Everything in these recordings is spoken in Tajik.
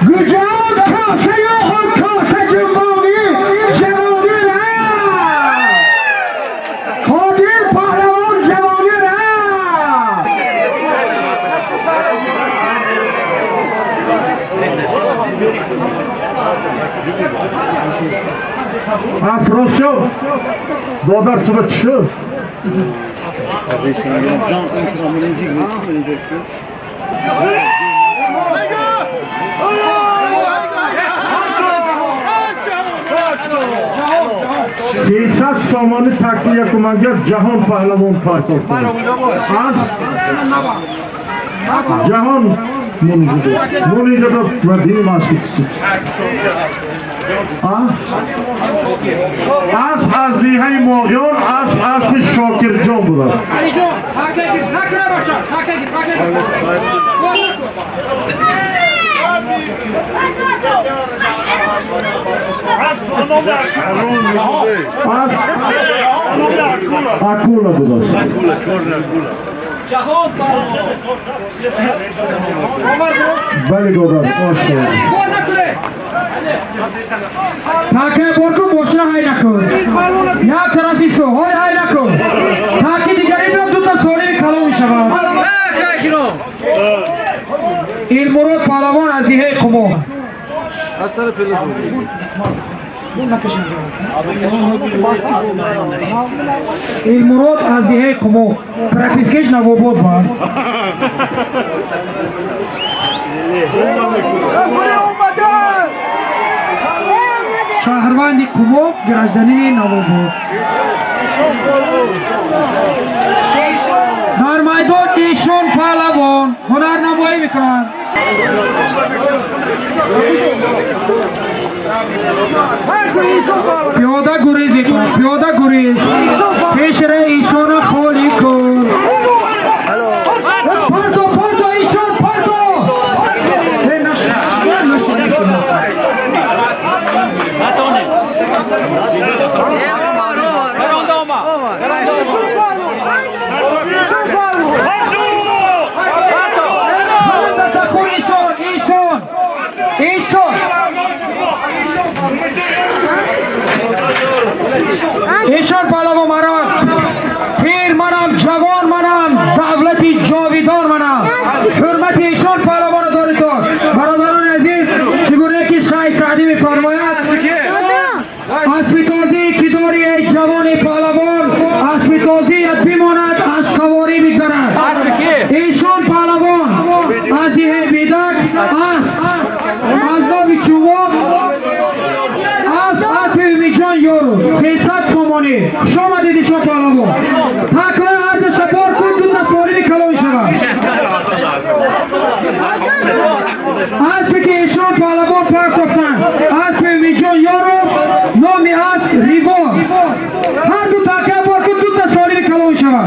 Гуҷон косаю коса ҷунбонӣ ҷавонӣ рафт, Қодир паҳлавон ҷавонӣ рафт. Афросиёб додар чуба чӣ шуд? 300 сомонӣ такки якумага Ҷаҳон паҳлавон партофт. Аз Ҷаҳон мунижада ва дини масҷид. Асп аз деҳаи Моғиён, асп аспи Шокирҷон будааст. Алиҷон, такагир накуна, бача, такагир, такагир. Асп Акула будааст. Ҷаҳон паҳлавон. Бале, додар, ошкор. Бор накуне. Таке бор кун, мошина ҳай накун. Як тарафи су ҳоли ҳай накун. Таки дигари биём, дута солими калон мешавад. Илмурод паҳлавон аз деҳаи Қумо. Аз сари пила буд. Илмурод аз деҳаи Қумо, пропискаш Навобод бар. Шаҳрванди Қумо, гражданини Навобод. Дар майдон Эшон паҳлавон ҳунарнамоӣ мекунанд. Пиёда гурез мекунад, пиёда гурез. Пешра Ишона холӣ кун. Пардо, пардо, Ишон, пардо. Э, нашуд, нашуд, нашуд. Гаронда омад. Парда такун, Ишон, Ишон, Ишон. Ишон паҳлавон, марҳамат. Пир манам, ҷавон манам, давлати ҷовидон манам. Ҳурмати Ишон паҳлавонро доритон. Бародарони азиз, чӣ гуна ки Шайх Саъдӣ мефармояд: аспи тозӣ ки дори, эй ҷавони паҳлавон, аспи тозият бимонад, аз саворӣ бигзарад. Эшон паҳлавон аз деҳаи Бедак аст, аз номи Чумоқ аз аспи Умидҷон Ёру 300 сомонӣ. Хуш омадед, Ишон паҳлавон. Такои ҳардуша бор кун, дута солими калон мешавад. Аспе ки Эшон паҳлавон партофтанд, аспи Умидҷон Ёру, номи асп Риво. Ҳар ду така бор кун, дута солими калон мешавад.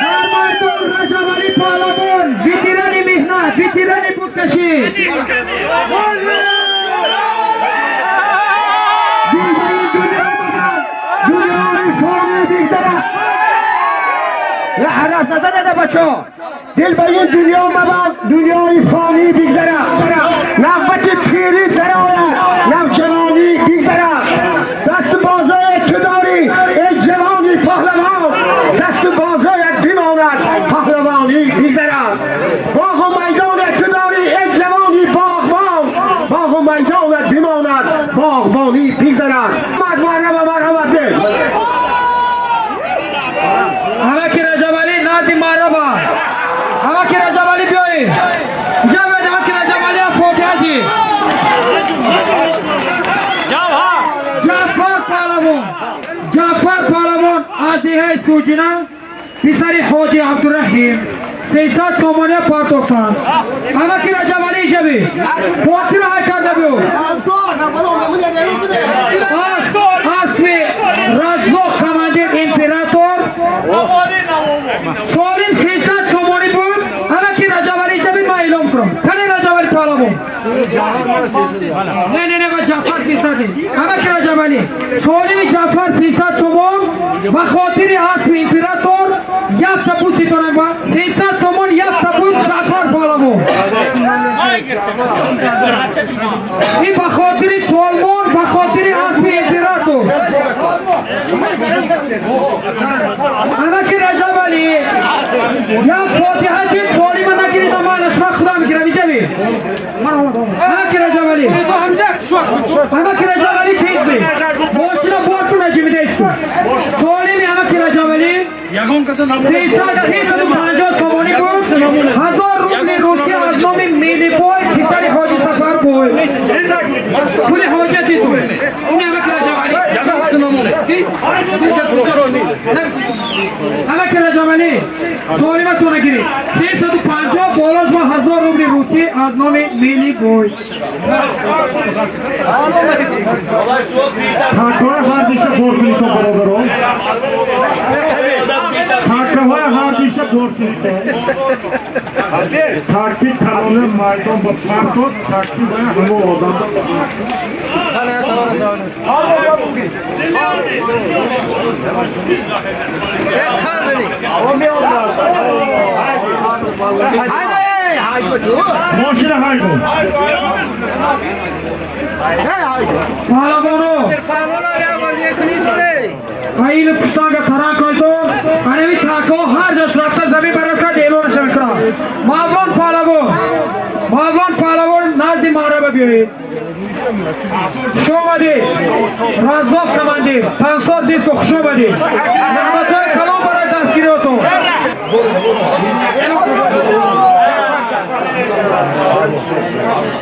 Дар майдон Раҷабалӣ паҳлавон, ветерани меҳнат, ветерани бузкашӣ. Дил ба ин дунё омаданд, дунёи фонӣ бигзарад. Ҳарф назанеда, бачо. Дил ба ин дунё мабанд, дунёи фонӣ бигзарад. Навбати пирӣ дарояд, навҷавонӣ бигзарад. Дасту бозое ту дорӣ, эй ҷавони паҳлавон, дасту бозоят бимонад, паҳлавонӣ бигзарад. Боғу майдонат ту дорӣ, эй ҷавони боғбон, боғу майдонат бимонад, боғбонӣ бигзарад. Марҳама, марҳамат бе. Ҳамаки Раҷабалӣ назди маҳраба. Ҳамаки Раҷабалӣ биёед. Инҷа биёед, ҳамаки Раҷабалӣ ҳам фотиҳа дид. Ҷафар паҳлавон, Ҷафар паҳлавон аз деҳаи Суҷина, писари ҳоҷи Абдураҳим. 300 сомония партофтанд. Ҳамаки Раҷабалӣ иҷаби. Хотира ҳай карда биё. Аспи Раззоқ командир император Солим 300 сомонӣ буд. Ҳамаки Раҷабалӣ иҷаби, ман эълом кунам. Кани Раҷабалӣ паҳлавон? Не, не, не, ва Ҷафар 300. Ҳамаки Раҷабалӣ. Солими Ҷафар 300 сомон ба хотири аспи император якта буси дорам ва 300 сомон якта буд Ҷафар паҳлавон. Ин ба хотири Солмон, ба хотири аспи император. Ҳамаки Раҷабалӣ як фотиҳа дид, Солима нагирид, амалаш ман худам мегирам, иҷаби. Ҳамаки Раҷабалӣ. Ҳамаки Раҷабалӣ тез би. Мошина бор кун, наҷимидаисту. Солими ҳамаки Раҷабалӣ 350 сомонӣ буд. 1000 рубли русӣ аз номи Милибой, писари Ҳоҷи Сафарбой. Пули ҳоҷати ту. Ин ҳамаки Раҷабалӣ. Ҳамаки Раҷабалӣ солиматона гирид. 350 болош ва 1000 рубли русӣ аз номи Милибой. Такаҳои ҳардиша бор кунед, бародарон. Такаҳои ҳардиша бор кунед. Такти калона майдон ба партод, такти бояд ҳама одам. Мошина ҳай кун. Паҳлавоно аили пуштанга таранг кунедо. Анами такаҳо ҳар ҷош рафта замин барасад, эълонаша мекунам. Мавлон паҳлавон, Мавлон паҳлавон, назди маъраба биёед. Хуш омадед. Раззоқ командир, Тансор диско, хуш омадед. Раҳматҳои калон барои дастгириётон.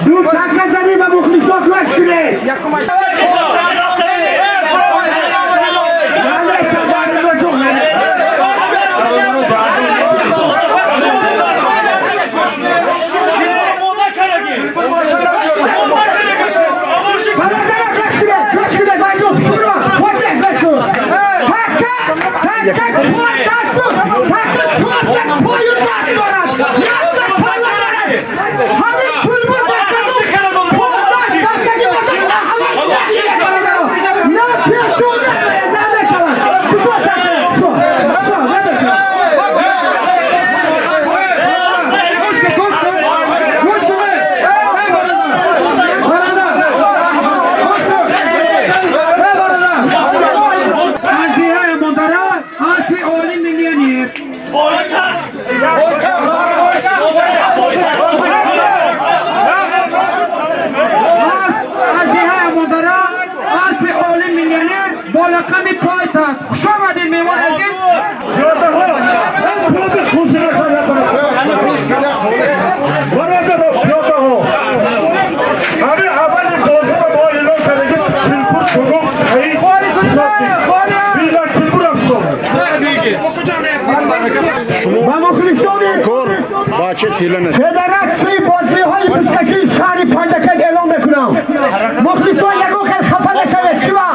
Ду така замин ба мухлисо гӯш кунед. Гӯш кунед. Эй бародар! Бародар! Гӯш кун! Эй бародар! Аз деҳаи Мондара аспи олим миллионер. Асп аз деҳаи Мондара, аспи олим миллионер бо лақаби Пойтахт. Хуш омадед, меҳмон азиз. Пиёдаҳо, клуби хушина бародаро, пиёдаҳо. Ҳамин аввали бозиро мо эълон кардем, ки чилпур кудум таид била чилпурам ҳисоб. Ба мухлисони федератсияи бозиҳои бузкашии шаҳри Панҷакент эълон мекунам. Мухлисон ягон хел хафа нашавед. Чиба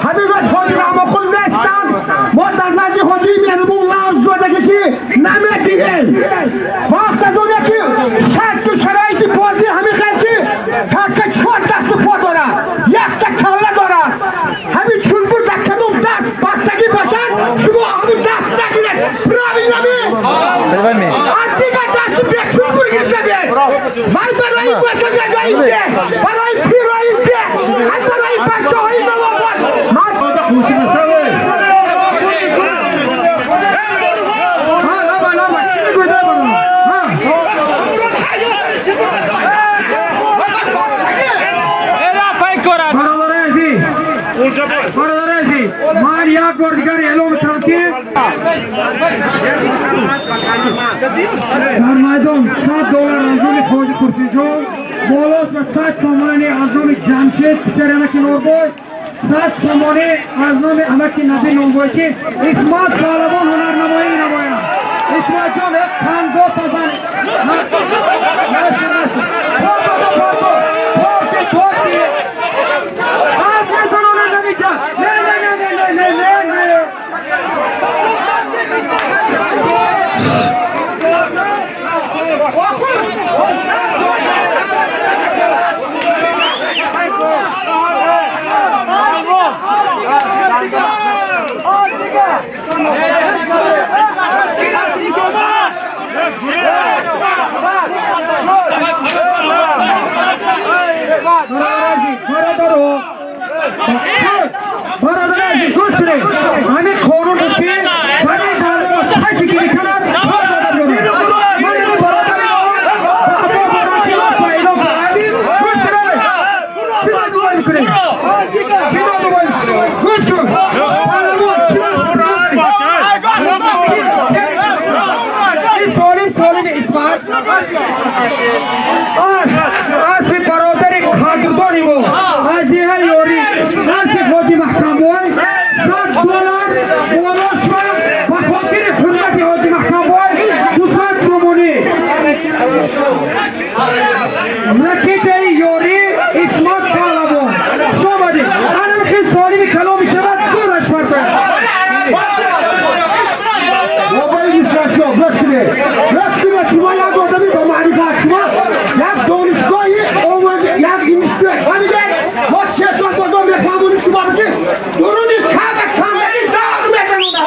ҳамин рӯз ҳоҷи Раҳмонқул нестанд. Мо дар назди ҳоҷии меҳрубон лавз додагӣ, ки намедиҳем. Вақт аз оне ки шарту шароити бозӣ ҳамин хел, ки така чор дасту по дорад, якта калла дорад. Ҳамин чулбур дар кадом даст бастагӣ бошад, шумо ҳамин даст нагиред. Правильно ми? Аз дигар дасту бечулбур гирифта биед. Вай барои мусафедои деҳ, барои пирои деҳ, ҳам барои бачаҳои навобод. Ман Хуши нашавед. Ҳа, лаба, лаба. Чӣ мегӯед, эй бародар? Ҳа. Бародари азиз, бародари азиз, ман як бор дигар эълон мекунам, ки дар майдон 100 доллар аз номи Ҳоҷи Хуршидҷон, болош ба 100 сомонӣ аз номи Ҷамшед, писари амаки Норбой, 100 сомонӣ аз номи амаки Наби Нонбойчӣ. Исмат паҳлавон ҳунарнамоӣ менамояд. Исматҷон, 50 тазан. Нашуд, нашуд. Порто, порто, порти, порти. Аз мезанона намекард. Не, не, не, не, не, не, не, не. Бародари азиз, гӯш кунед. Ҳамин қонун буд, ки ҳамин зарба касе ки мекунад, ман ин бародари эълон кунад. Гӯш кунед. Чӣ дуо мекунед? Чӣ дуо мекунед? Гӯш кун. Паҳлавон, чӣ? Ин солим, солими Исмат аспи бародари қадрдони мо, азиҳа ёрӣ, аспи ҳоҷи Маҳкамбой, 100 доллар боло шуд. Ба хотири ҳурмати ҳоҷи Маҳкамбой 200 сомонӣ. Ракетаи ёрӣ, Исмат Паҳлавон, хуш омадед. Анам хел солими калом мешавад, зӯраш партояд. Бобои Исрафшо, гӯш кунед, гӯш кунед. Шумо як одами ба маърифат, шумо як донишгоҳи омӯз, як институт фаҳмидед. Мо 3 сол бозо мефаҳмонем шумо, ки дуруни каба кандаги зар мезанонад.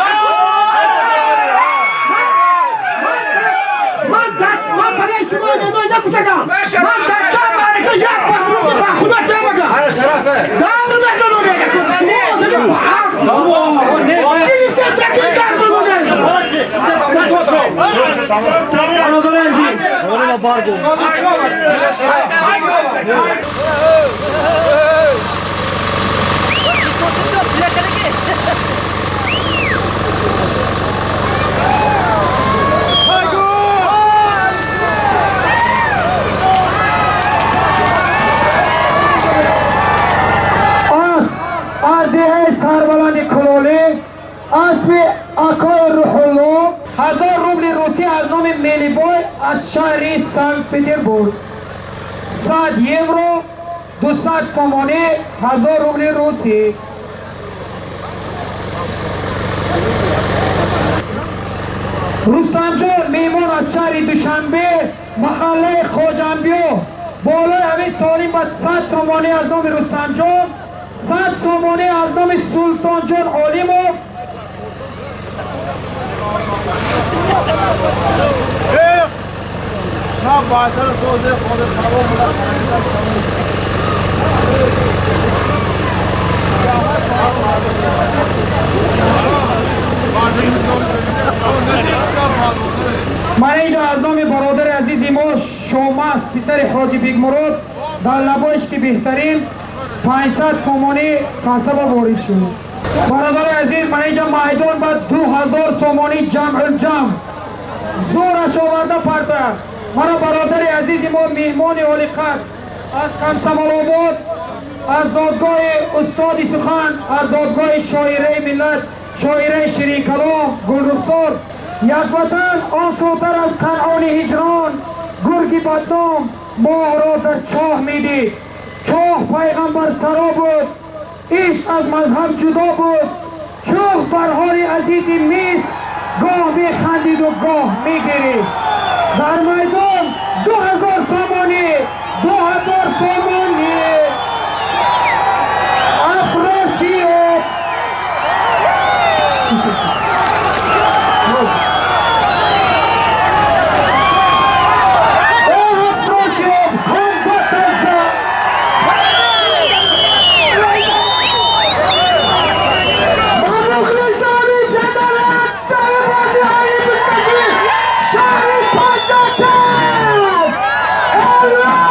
Ман даст, ман барои шумо медои накутагам. Ман даста маърака як бор ба худо темагам дар мезанонед. Шумо одами ба ақл, шумо гирифта таки дар занонед. Бародари азиз. Асп аз деҳаи сарбаланди Кулолӣ, аспи акои Рӯҳулло, 1000 рубли русӣ аз номи Мелибой аз шаҳри Санкт Петербург, 100 евро, 200 сомонӣ, 1000 рубли русӣ. Рустамҷон меҳмон аз шаҳри Душанбе, маҳаллаи Хоҷамбиё, болои ҳамин солим ба 100 сомонӣ аз номи Рустамҷон, 100 сомонӣ аз номи Султонҷон Олимов. Ман инҷо аз номи бародари азизи мо Шомаст, писари ҳоҷи Бегмурод, дар лабоиш ки беҳтарин 500 сомонӣ касаба ворид шуд. Бародари азиз, ман инҷо майдон ба 2000 сомонӣ ҷамъулҷамъ, зӯраш оварда парта. Мана бародари азизи мо, меҳмони олиқадр аз Комсомолобод, аз зодгоҳи устоди сухан, аз зодгоҳи шоираи миллат, шоираи ширинкалом Гулрухсор. Як ватан осотар аз Канъони ҳиҷрон. Гурги бадном моҳро дар чоҳ медид, чоҳ пайғамбарсаро буд, ишқ аз мазҳаб ҷудо буд. Чӯғ бар ҳоли азизи Миср гоҳ механдиду гоҳ мегирист. Дар майдон 2000 сомонӣ, 2000 сомонӣ. Афросиёб. О, Афросиёб, кун ба таза. Ба мухлисони ҷадалат соҳиббозиҳои бузкашӣ шаҳри Панҷакент эълон.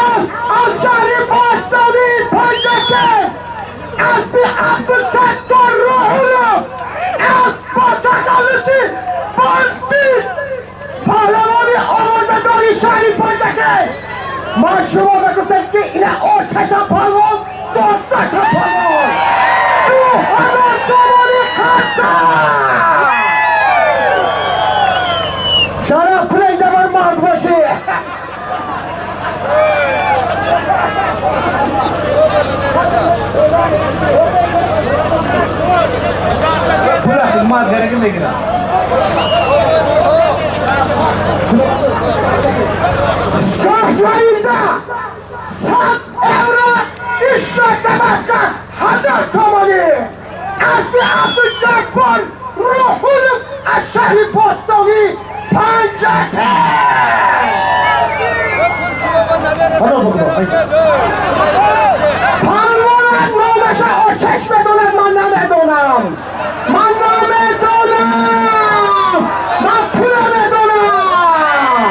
Асп аз шаҳри бостонии Панҷакент, аспи Абдусаттор Рӯҳулов, асп бо тахаллуси Бандит, паҳлавони овозадори шаҳри Панҷакент. Ман шумо ба гуфтам, ки ина очашам палвон, додашам палвон. ду Мадгараги мегирад. Шоҳ ҷоиза 100 евро, ишак дамашка 1000 сомонӣ. Аспи Абдуҷаббор Рӯҳулов аз шаҳри бостонӣ Панҷакент. Паҳлвонат номаша оташ медонад, ман намедонам. Ман намедонам. Ман пула медонам.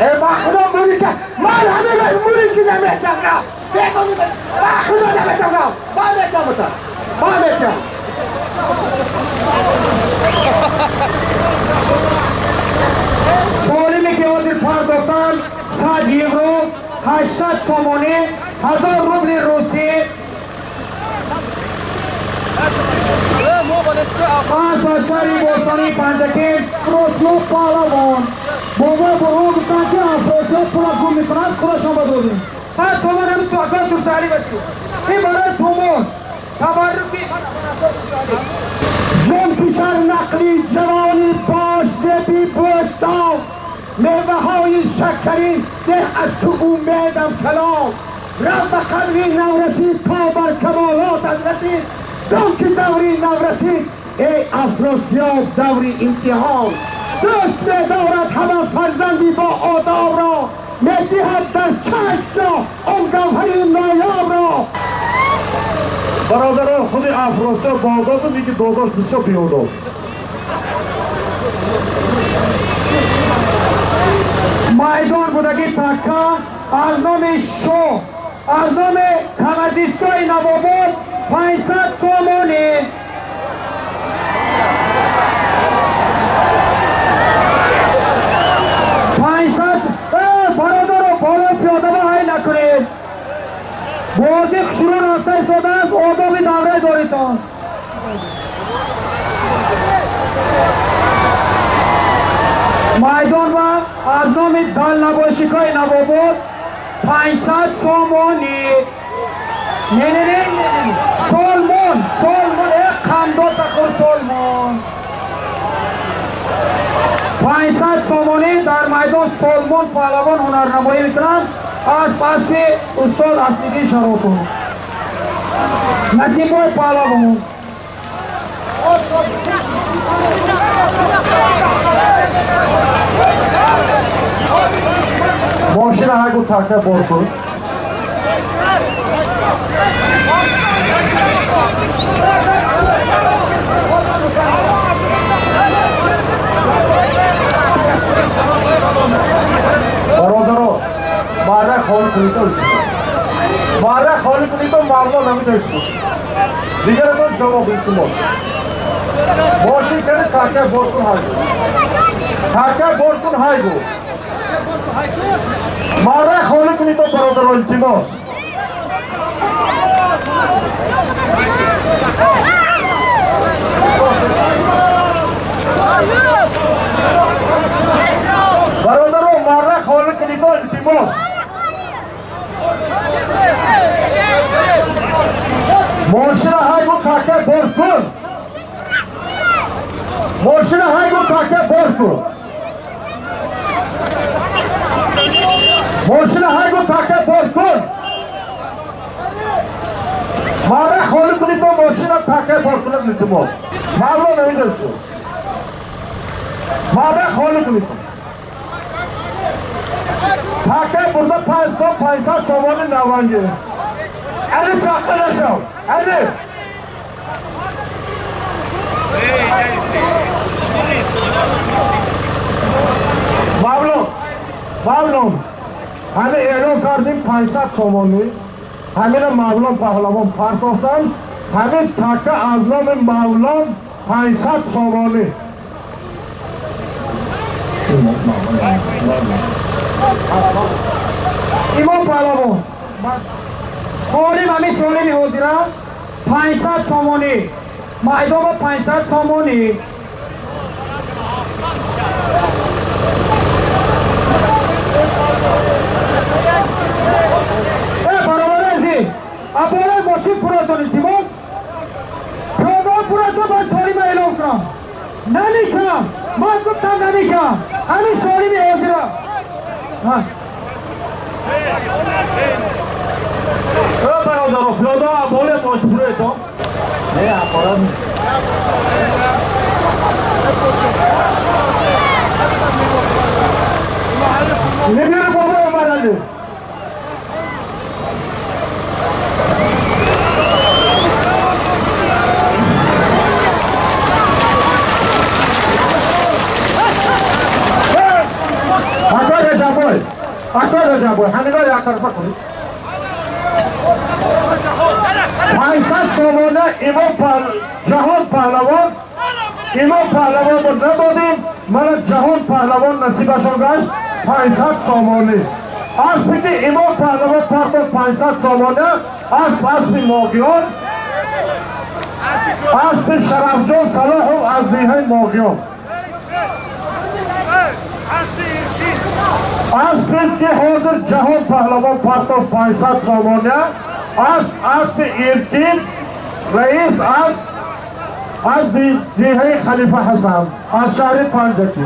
Э, ба худо мурики, ман ҳамин рӯз мурики наметам рав. Медонӣ, ба худо наметам рав. Ман метам бутам. Ман метам. Солиме ки ҳозир пардохтанд 100 евро, 800 сомонӣ, 1000 рубли русӣ. Пас аз шаҳри бостонии Панҷакент Афросиёб паҳлавон. Бобо бурҳо гуфтанд, ки Афросиёб пула гум мекунад, худашон ба додем. 100 сомон ҳами туҳфа Турсаали бачи. Ин барои тумон. Табарруки. Ҷон писар нақли ҷавони бош зеби бӯстон, меваҳои шакарин деҳ аз ту умедам калом. Рав ба қадри наврасид то бар камолотат расид. Дон ки даври наврасид, эй Афросиёб, даври имтиҳон. Дӯст медорад ҳама фарзанди бо одобро, медиҳад дар чашм он гавҳари ноёбро. Бародарон, худи Афросиёб боодобу миги додош бисёр беодоб. Майдон будаги такка аз номи шоҳ, аз номи камазистои Навобод 500 сомонӣ. 500. Э, бародаро, болои пиёдаба ҳай накунед. Бозӣ хушрӯ рафта истодааст, одоби давраи доритон. Майдон ва аз номи далнабошикои Навобод 500 сомонӣ. Не, не, не, не, солмон, солмон, э, қандот бахӯр, солмон. 500 сомонӣ дар майдон Солмон паҳлавон ҳунарнамоӣ мекунанд. Асп аспи устод Аслиддин Шаропов. Насимбой паҳлавон. Мошина ҳайгу така бор кун. Бародаро, мара холӣ кунед, илтимос. Мара холӣ кунед, мавло намедонистед. Дигаратон ҷавоб, илтимос. Мошин кани така бор кун ҳайгу. Така бор кун ҳайгу. Мара холӣ кунед, бародаро, илтимос. Бародаро, мара холӣ кунед, илтимос. Мошина ҳайгу така бор кун. Мошина ҳайгу така бор кун. Мошина ҳайгу така бор кун. Мара холӣ кунед, мошина така бор кунад, илтимос. Мавло намедонистед. Мара холӣ кунед. Така бурда 500 сомони наванги. Али чаққа нашав. Али. Мавлон. Мавлон. Ҳами эълон кардем 500 сомонӣ. Ҳамина Мавлон паҳлавон партохтан. Ҳамин така аз номи Мавлон 500 сомонӣ. Имом паҳлавон. Солим, ҳамин солими ҳозира 500 сомонӣ. Майдон 500 сомонӣ. Э, бародари азиз, а болои мошин фуротон, илтимос. Пиёдаҳо буратон. партов аз солима эълон кунам. Намекам. Ман гуфтам намекам. Ҳамин солими ҳозира. Бародаро, пиёда боле мошпуретон. Не, аппарат. Небири бобо Умарали. Ата Раҷаббой, ата Раҷаббой, ҳамино як тарафа кунед. 500 сомона имом Ҷаҳон Паҳлавон, имом Паҳлавонро надодем, мана Ҷаҳон Паҳлавон насибашон гашт 500 сомонӣ. Аспе ки имом Паҳлавон партофт 500 сомона, асп аспи Моғиён, аспи Шарафҷон Салоҳов аз деҳаи Моғиён. Аспе ки ҳозир Ҷаҳон Паҳлавон партофт 500 сомона, асп аспи Иркин, раис аз деҳаи Халифа Ҳасан, аз шаҳри Панҷакӣ.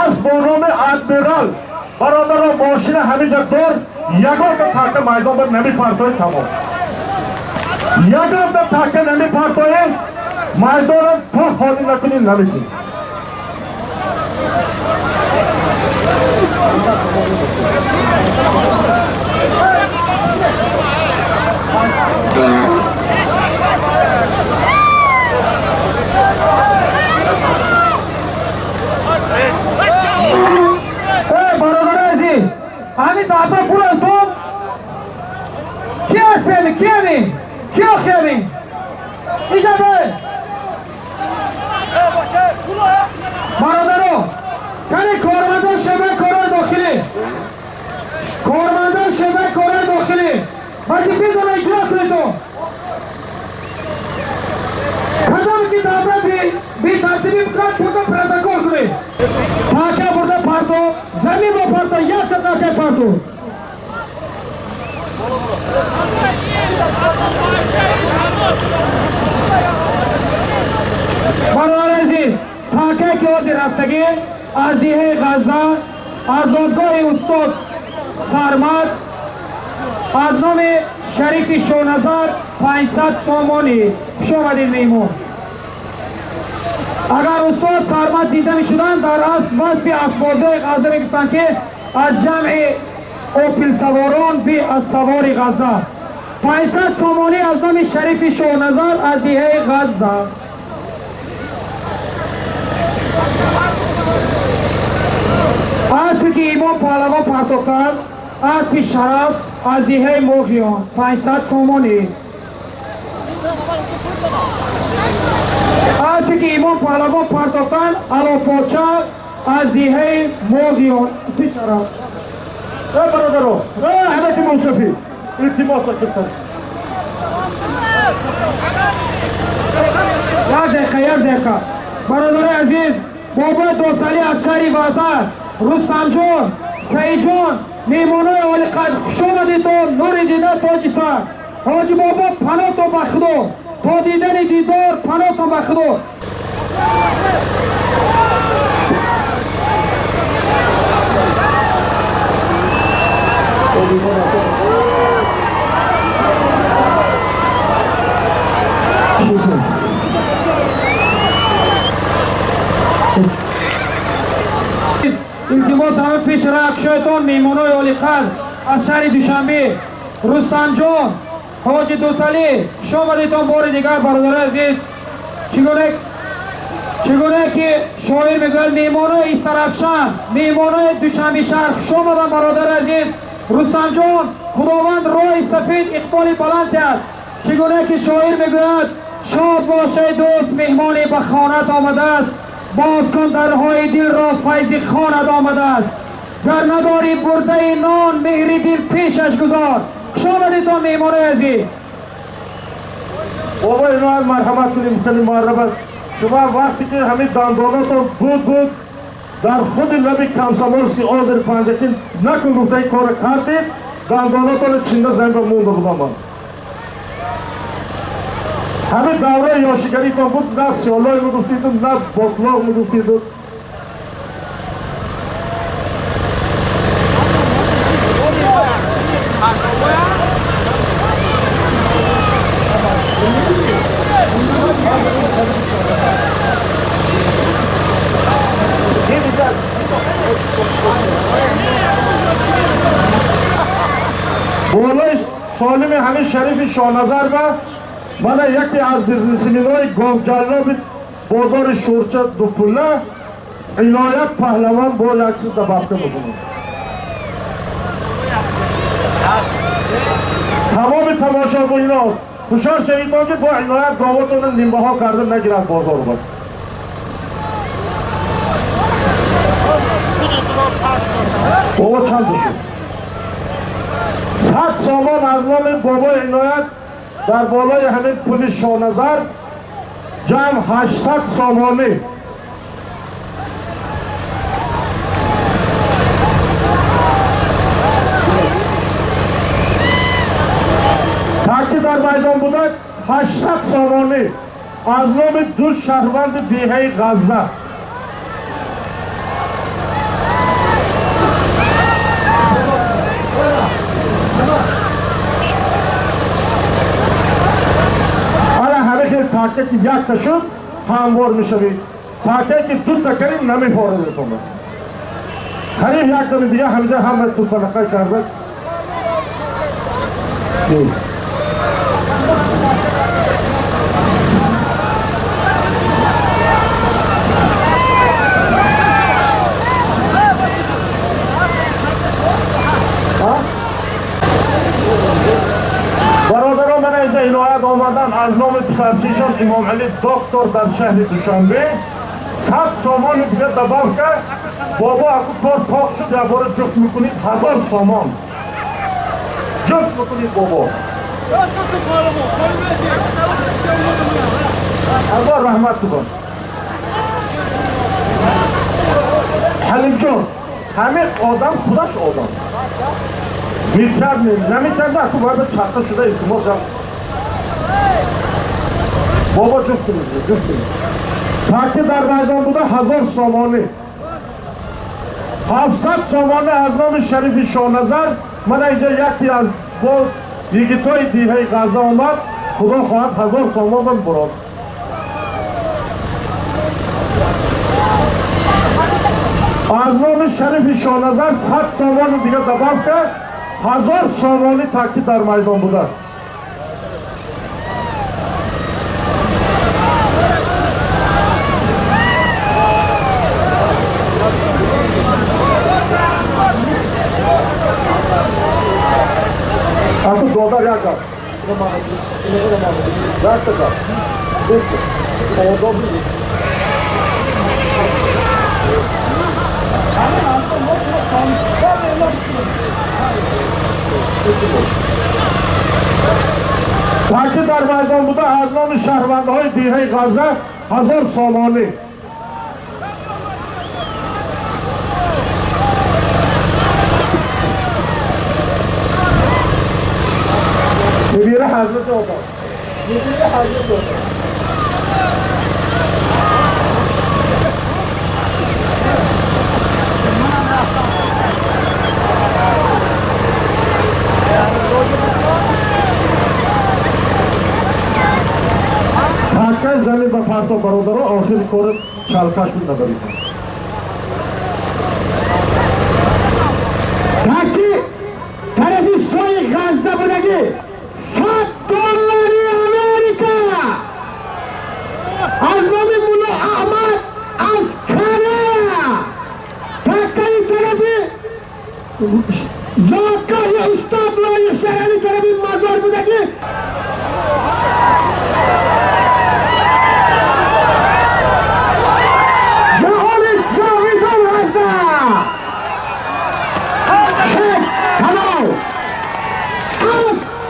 Асп бо номи Адмирал. Бародаро, мошина ҳамиҷа дор, ягонта така майдон ба намепартои, тамом. Ягонта така намепартои, майдонам то холӣ накунӣ намекунӣ. Бародари азиз, ҳамин дафъа пулатон ки аст ами? Ки ами? Ки охи ами? Иҷа бе. Бародаро, кани кормандон шӯъбаи корҳои дохилӣ, кормандон шӯъбаи корҳои дохилӣ, вазифаатонро иҷро кунедон. Кадоме ки давра бетартибӣ бикунад, бурда протокол кунед. Така бурда парто, замин бо парто, якта така парто. Бародари азиз, такае ки ҳозир рафтагӣ аз деҳаи Ғазза, аз зодгоҳи устод Сармад, аз номи Шарифи Шоназар 500 сомонӣ. Хуш омадед, меҳмон. Агар устод Сармад зинда мешуданд, дар асл васфи асбозои Ғазза мегуфтанд, ки аз ҷамъи опилсаворон би аз савори Ғазза. 500 сомонӣ аз номи Шарифи Шоҳназар аз деҳаи Ғазза. Аспе ки имом Паҳлавон партофтанд, аспи Шараф аз деҳаи Моғиён, 500 сомонӣ. Аспе ки имом Паҳлавон партофтанд, Алопоча аз деҳаи Моғиён, аспи Шараф. Э, бародаро, э, ҳамаки мусафир, илтимос кардам. Як дақиқа, як дақиқа. Бародарои азиз, бобои Досалӣ аз шаҳри Ваҳдат, Рустамҷон, Саидҷон, меҳмонои олиқадр, хуш омадедон, нури дида тоҷи сар. Ҳоҷи бобо, паноҳтон ба Худо, то дидани дидор, паноҳтон ба Худо. Илтимос, ҳама пеш ракшоятон, меҳмонои олиқадр аз шаҳри Душанбе, Рустамҷон, ҳоҷи Дусалӣ, хуш омадедон бори дигар, бародарои азиз. Чигуна ки шоир мегӯяд, меҳмонои Истарафшан, меҳмонои Душанбе шаҳр, хуш омаданд, бародари азиз. Рустамҷон, Худованд роҳи сафед, иқболи баланд диҳад. Чигуна ки шоир мегӯяд, шод бошай дӯст, меҳмоне ба хонат омадааст, боз кун дарҳои дилро, файзи хонат омадааст. Гар надорӣ бурдаи нон, меҳри дил пешаш гузор. Хуш омадедон, меҳмонои азиз. Бобо, ино аз марҳамат кунем, хеле муарраб. Шумо вақте ки ҳамин дандонатон буд дар худи лаби Комсомольский озери Панҷакин накун гуфтаи кора кардед, дандонатонро чинда замин ба монда будам ман. Ҳамин давраи ёшигаритон буд, на сиёлой мегуфтиду, на ботлоқ мегуфтиду. Болои солими ҳамин Шарифи Шоҳназар ба мана яке аз бизнесменои говҷаллоби бозори Шӯрча дупула Иноят Паҳлавон бо як чиз добавка мекунад. Тамоми тамошобино ҳушёр шавидон, ки бо Иноят говотонро нимбаҳо карда нагирад бозор ба. Бобо, чанд шуд? 100 сомон аз номи бобои Иноят дар болои ҳамин пули Шоҳназар, ҷамъ 800 сомонӣ. Таъкид дар майдон буда, 800 сомонӣ аз номи ду шаҳрванди деҳаи Ғазза. Ана ҳама хел таке ки якта шуд, ҳамвор мешавед. Таке ки дута карим, намефорад. Қариб як дами дига ҳамҷа ҳама тутанақа карда. Бародарон, мана инҷа Иноят омадан аз номи писарчишон Имомалӣ доктор дар шаҳри Душанбе 100 сомони дига добавка. Бобо, аку кор тоқ шуд, якбора ҷуфт мекунед, 1000 сомон ҷуфт мекунед, бобо. Аллоҳ раҳмат кунад. Ҳалимҷон, ҳамин одам худаш одам метард, наметард, аку бояд чаққа шуда. Илтимос, бобо, ҷуфт кунед, ҷуфт кунед. Таки дар майдон буда, 1000 сомонӣ, 700 сомонӣ аз номи Шарифи Шоҳназар. Мана инҷа яке аз бо йигитои деҳаи Ғазза омад, худо хоҳад, 1000 сомон бурод. Аз номи Шарифи Шоҳназар 100 сомони дига добавка, 1000 сомонӣ. Таъкид дар майдон буда. Аку, додар, як гап, якта гап гӯш кун, одоби. Таъкид дар майдон буда, аз номи шаҳрвандҳои деҳаи Ғазза 1000 сомонӣ. Набира ҳазрати одам, набира ҳазрати одам. Такай замин ба парто, бародаро, охири кори чалкаш буд, набарид. Таки тарафи сои Ғазза будагӣ, 100 доллари Америка аз номи Мулло Аҳмад аз Корея. Такаи тарафи зодгоҳи устод Лоиқ Шералӣ, тарафи мазор будагӣ. Ҷаҳони ҷовидон ҳаста. Шек канал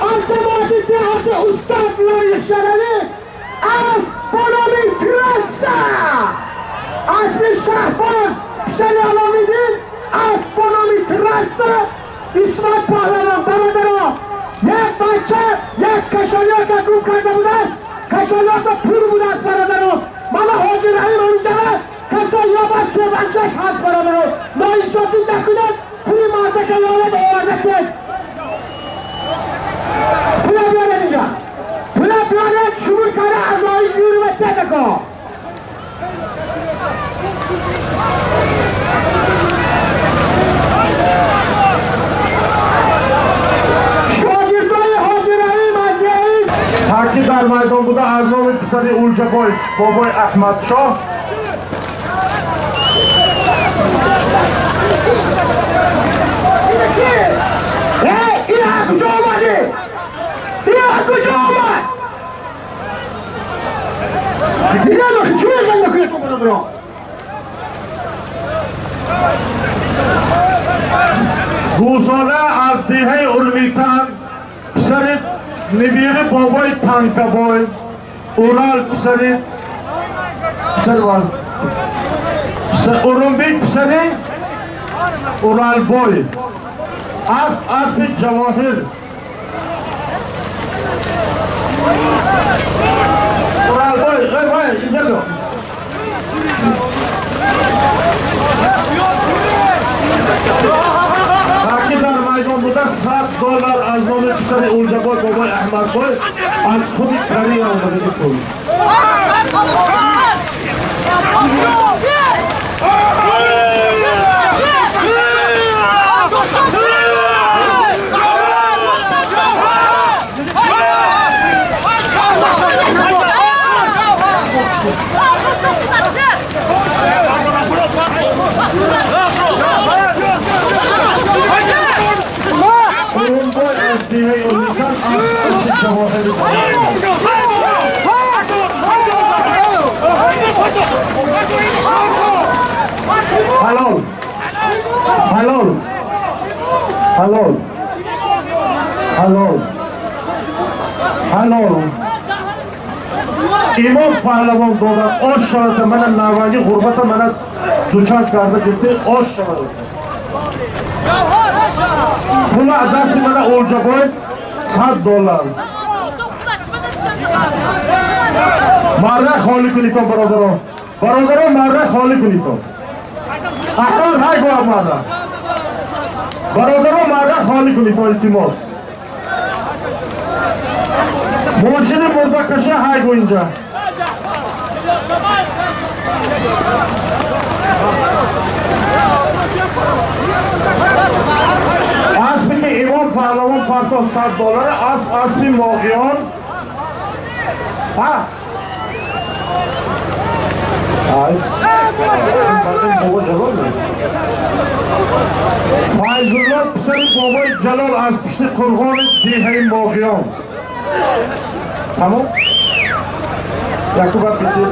аз ҷамоати деҳоти устод Лоиқ Шералӣ, аз бо номи Трасса, аспи Шаҳбоз писари Аловиддин, асп бо номи Трасса, Исмат Паҳлавон. Бародаро, як бача як кашолёка гум карда будааст. Кашалёта пул будааст, бародаро. Мана Ҳоҷи Раҳим ҳаминҷара кашалёба себанчаш ҳаст, бародаро. Ноинсофӣ накунед, пули мардака ёвед, оварда кед. Пула биёред инҷа. Пула биёред, шумур карда аъзои жюри тедако. Шогирдои Ҳоҷи Раҳим аз раис. Таки дар майдон буда аз номи писари Улҷабой бобои Аҳмадшоҳ. Эй, ин аз куҷо омадӣ? Ин аз куҷо омад? Дигар охи чӣ мехоҳед мекунед, бародаро? Гӯсола аз деҳаи Урмитан, писари нибири бобои Танкабой Урал, писари Урумбек, писари Уралбой, асп, аспи Ҷавоҳир. Уралбой, эй, вай, инҷа биё. Таки дар майдон буда 100 доллар аз номи писари Улҷабой бобои Аҳмадбой, аз худи Корея омадаги пул. Урумбой аз деҳаи Урмитан, аз аспи Ҷавоҳири. Ҳалол, ҳалол, ҳалол, ҳалол, ҳалол. Имом паҳлавон дорад, ош шавад. Мана наваги ғурбата мана дучор карда гирифти, ош шавад. Пула дасти мана Олҷабой, 100 доллар. Марра холӣ кунитон, бародарон, бародарон, марра холӣ кунитон. Аҳрор ҳай гоҳ марра. Бародарон, марра холӣ кунитон, илтимос. Мошини мурдакаша ҳай гӯ инҷа. Аспи ки Имом паҳлавон парто 100 доллара, асп, аспи Моғиён. Ҳа, ай бобо Ҷалол, Файзулло, писари бобои Ҷалол, аз пушти қурғони деҳаи Моғиён. Тамом, якуба бити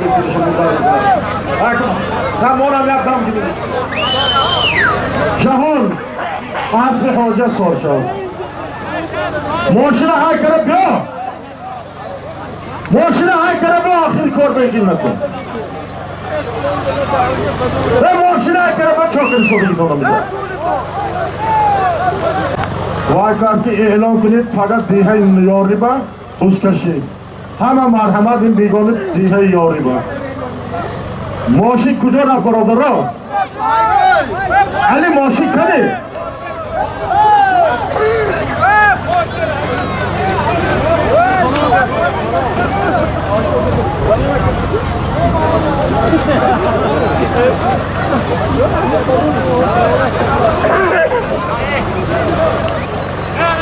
тамонам, як дам гиред. Ҷаҳон, аспи ҳоҷа сор шав. Мошина ҳай кара биё, мошина ҳай кара биё. Охири кор бехил накун. Э, мошина ҳай кара ба чокари содигитона мида. Вай кард ки эълон кунед, пага деҳаи Ёриба бузкашӣ. Ҳама марҳамат, ин бегони деҳаи Ёриба. Мошин куҷо рафт, бародаро? Али, мошин кани?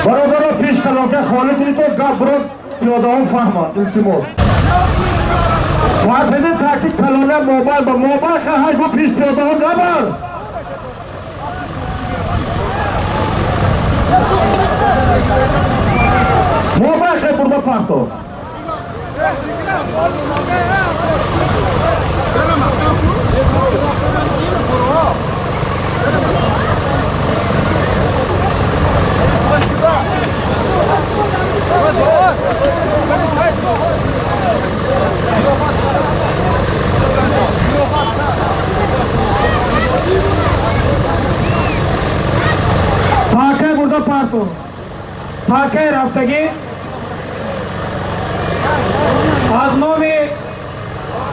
Бародаро, пеш калонка холӣ кунед, то гап биро пиёдаҳо фаҳманд, илтимос. Фарзиди таки калона мобайл ба мобайл хаҳай гу, пеш пиёдаҳо набар. Мобайл хай бурда пахто. Пакай бурда парто. Пакай рафтагӣ аз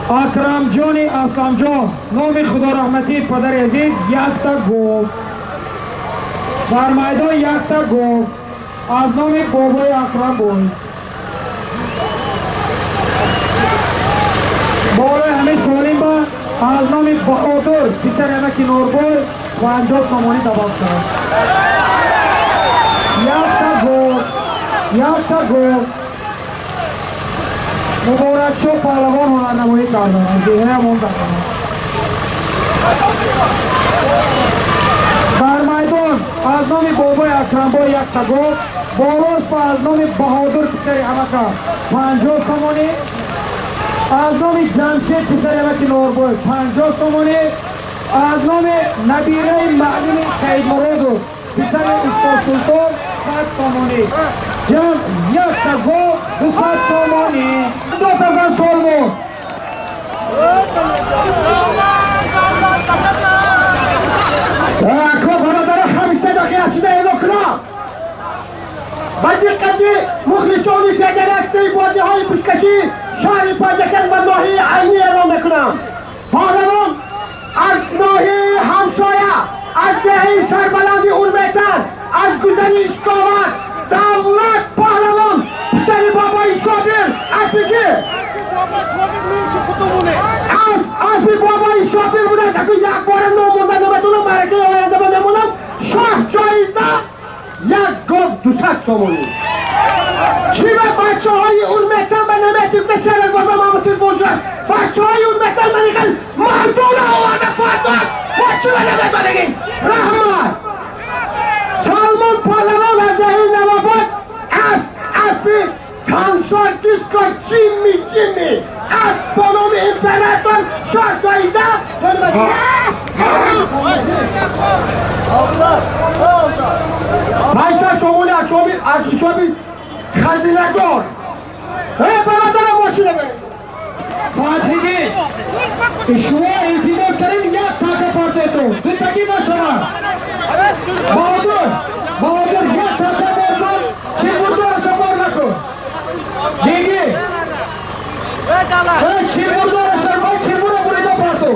Акрамҷони Асламҷон, номи худораҳматии падари азиз, якта гов дар майдон, якта гов аз номи бобои Акрамбой. Болои ҳамин солим ба аз номи Баҳодур, писари амаки Норбой, 50 сомонӣ давом кард. Якта гов, якта гов. Муборакшо паҳлавон ҳунарнамоӣ карданд аз деҳаямон. Дар майдон аз номи бобои Акрамбой якта гов, болош ба аз номи Баҳодур, писари амака, 50 сомонӣ, аз номи Ҷамшед, писари амаки Норбой, 50 сомонӣ, аз номи набираи маълими Саидмуродов, писари устод Султон, 100 сомонӣ. Ҷамъ якта гов, 200 сомонӣ. Дота зан солмон. Ако бародара, 50 дақиқа чиза эълон кунам. Ба диққати мухлисони федератсияи бозиҳои бузкашӣ шаҳри Панҷакент ва ноҳияи Айнӣ эълон мекунам. Паҳлавон аз ноҳияи ҳамсоя, аз деҳаи сарбаланди Урметан, аз гузари Исковат, Давлат паҳлавон, писари бобои Собир, аспи ки? Аспи бобои Собир будааст. Аку якбора ном монда наметонам, маъракаи оянда ба мемонам. Шоҳ ҷоиза як гов, 200 сомонӣ. Чӣ ба бачаҳои Урметан ба наметикта шераз бозор мамо телефон шудааст. Бачаҳои Урметан ман ихел мардона оварда пардохт. Мо чӣ ба наметонагим? Раҳмат. Салмон паҳлавон аз деҳаи Навобод, асп, аспи Тансор Диско Ҷимми Ҷимми, асп бо номи Император, шоҳ ҷоиза 500 сомонӣ аз ҳисоби хазинадор. Э, бародара, мошина баред. Фатҳиддин, шумо илтимос кардем, як така партетон, дутагӣ нашавад. Баҳодур, Баҳодур, як така бор кун, чилбурдораша бор накун. Диги чилбурдораша, бай чилбура бурида парту.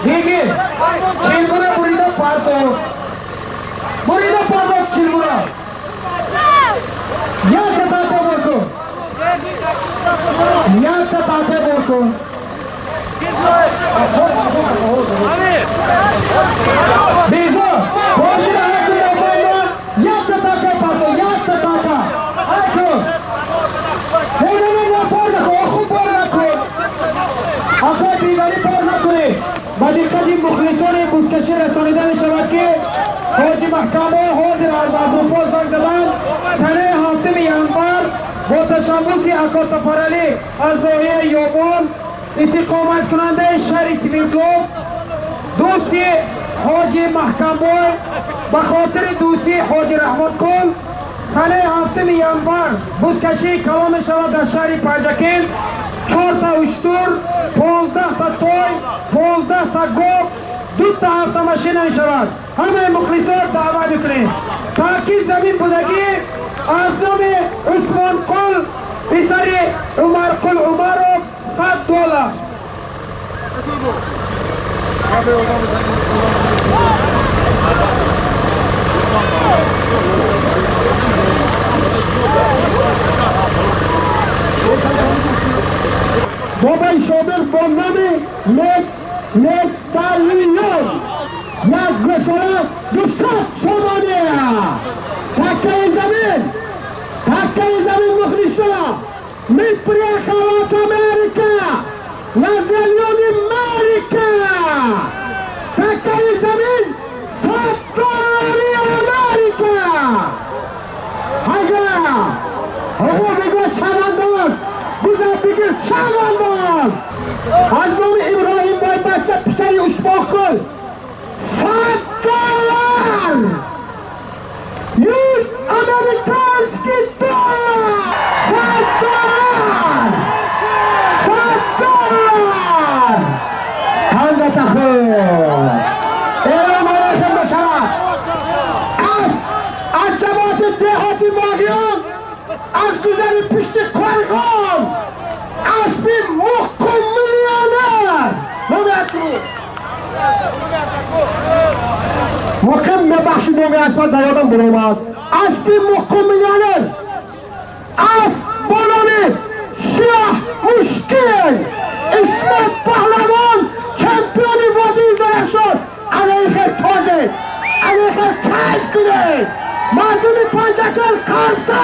Диги чилбура бурида парту, бурида парту чилбура. Якта така бор кун, якта така бор кун. Безо, ҳозир ҳакум мобайна якта така парту, якта така. Ҳакум. Не, не, не, не, бор накун, оху бор накун. Акай биварӣ бор накунед. Ба диққати мухлисони бузкашӣ расонида мешавад, ки ҳоҷи Маҳкамҳо ҳозир аз Аврупо занг заданд. Санаи 7-уми январ бо ташаббуси ако Сафаралӣ аз ноҳияи Ёбон, истиқоматкунандаи шаҳри Свердловск, дӯсти ҳоҷи Маҳкамбой, ба хотири дӯстии ҳоҷи Раҳматқул, санаи 7-уми январ бузкашии калон мешавад дар шаҳри Панҷакент. Чорта уштур, 15-та той, 15-та гов, дута автомашина мешавад. Ҳамаи мухлисон даъват мекунем. Таъкид замин будагӣ аз номи Усмонқул, писари Умарқул Умаров, 100 доллар. Бобои Собир бо номи Медалион, як гусола, 200 сомонӣ. Таккаи замин, таккаи замин, мухлисо. Мы приехал от Америка на зеленый Америка. Таккаи замин, 100 доллари Америка. Ага, ҳаво бигӯ, чавандоз бизан, бигир, чавандоз. Аз номи Иброҳим Бойбача, писари Усмонқул, 100 доллар, 100 американский доллар, 100 доллар, 100 доллар. Тангата хуб эълон алайкум мешавад. Аз ҷамоати деҳоти Моғиён, аз гузари пушти Қорғон, аспи Муққу Миллионер. Воқеан мебахшид, номи аспа дар ёдам буромад. Аспи муқим миллионер, асп бо номи Сиёҳ Мушкил, Исмат Паҳлавон, чемпиони водии Зарафшон. Алайхе тозед, алайхе кайф кунед, мардуми Панҷакент, қарса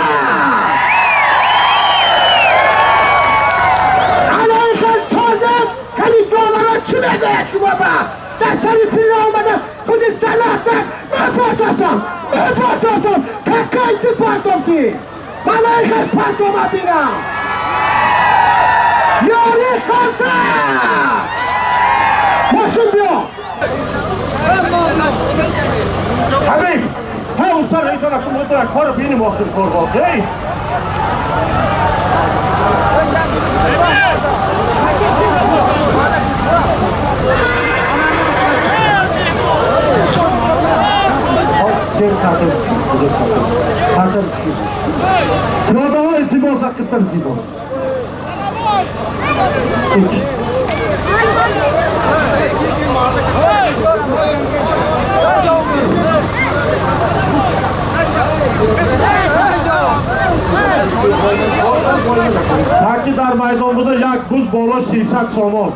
алайхе тозед. Кали доваро чӣ мегӯяд? Шумо ба дар сари пила омада худи салахтак. Ман партофтам, ман партофтам, какай ту партофтӣ? Ман алайхе партома бинам. Ёри қарса, мошин биё. Ҳабиб, ҳа, устод, эйтон акун мотора кор биним, охир кор воқеъ. Пиёдаҳо, илтимос, ақибтар зибо. Таки дар майдон буда, як буз боло 300 сомон.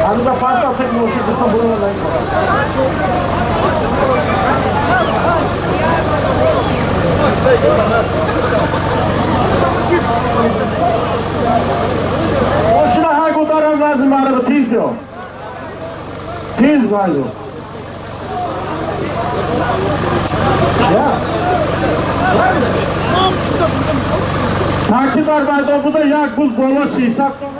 Ҳануза партофтек мошин гуфтам, бурона наикор. Мошина ҳай гударам назди мараба, тиз биё. Тиз байо. Я. Таки дар майдон буда, як буз боло 300 сомон.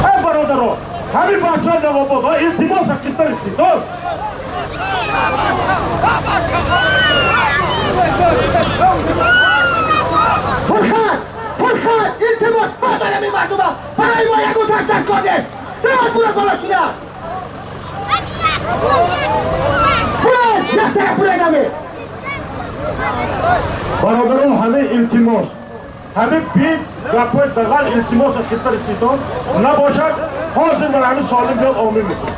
Эй, бародаро, ҳамин бачаҳо ҷавобод, илтимос, ақибтар истид. Фурхат, Фурхат, илтимос, модарами мардума, барои мо ягон таш дар кор нест. Бевад бурад боло шуда. Бурад, як тараф буредаме. Бародарон, ҳамин илтимос, ҳамин бит гапҳои дағал, илтимос, ақибтар истидон набошад, ҳозир ман ҳамин солим биёд, омин мекунам.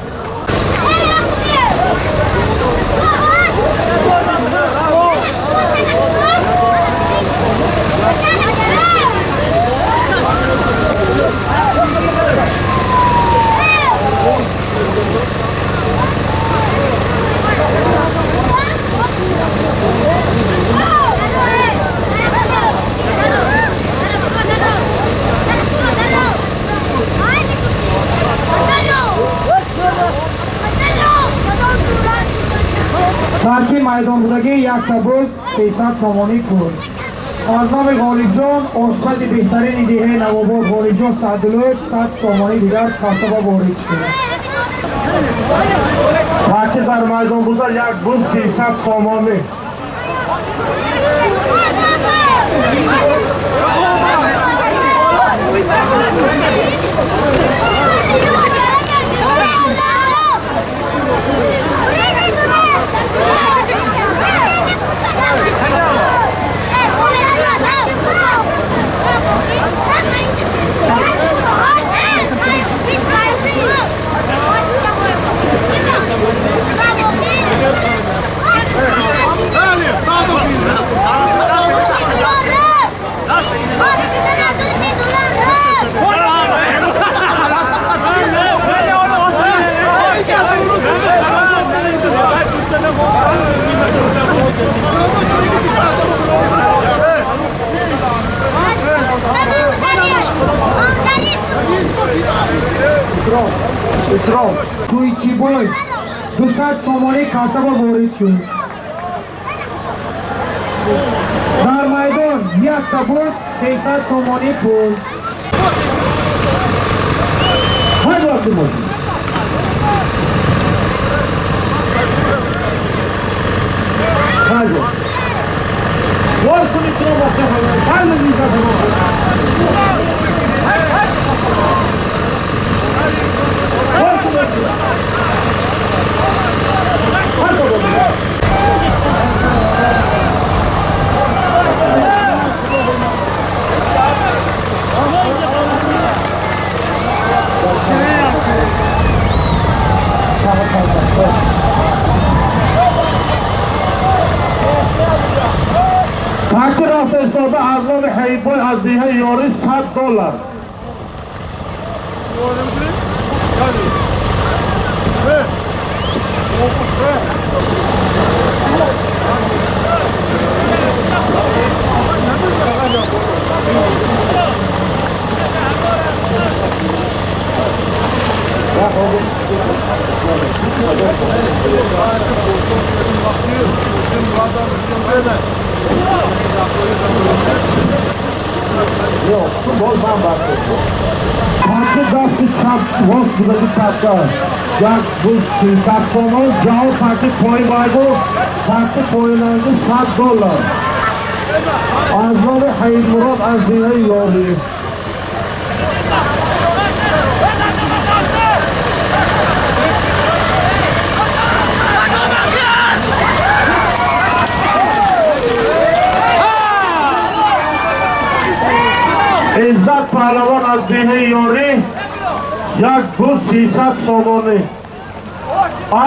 Тарки майдонбудагӣ, якта буз 300 сомонӣ кун. Аз номи Ғолибҷон, ошпази беҳтарини деҳаи Навобод, Ғолибҷон Саъдуллоев, 100 сомонӣ дигар касаба ворид шуд. Таки дар майдон буда, як буз 300 сомонӣ. Тӯйчибой, 200 сомонӣ касаба ворид шуд. Дар майдон якта буз 300 сомонӣ пул. Ҳай, вақти мошин. Хайзо. Бор кунед туро воқеа. Хайзо миза. Бор кунед. Назарзода аз номи Ҳаидбой аз деҳаи Ёрӣ $100. Таки дасти чап рост будаги чапда як буз 300 сомон, ҷаҳон таки поин байгу таки поинанги $100 аз номи Ҳаидмурод аз деҳаи Ёрӣ. Иззат паҳлавон аз деҳаи Ёрӣ як буз 300 сомонӣ.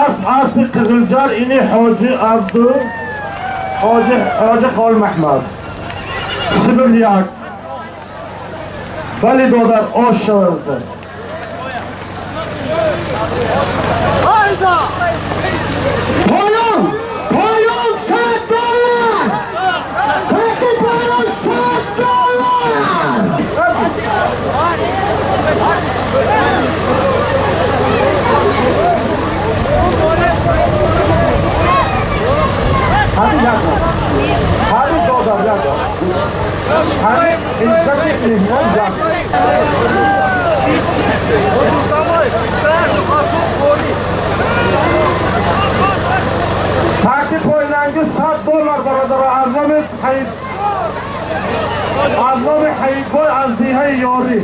Асп аспи Қизилҷар ини Ҳоҷи Абду Ҳоҷи Холмаҳмад Сибир як. Бале додар, ош шавад. Поён! Поён $100! Таки поён $100! Ҳамин як бор. Ҳамин додар як бор. Ҳамин иззати меҳмон як. Таки поинанги $100 бародаро аз номи Ҳаид аз номи Ҳаидбой аз деҳаи Ёрӣ.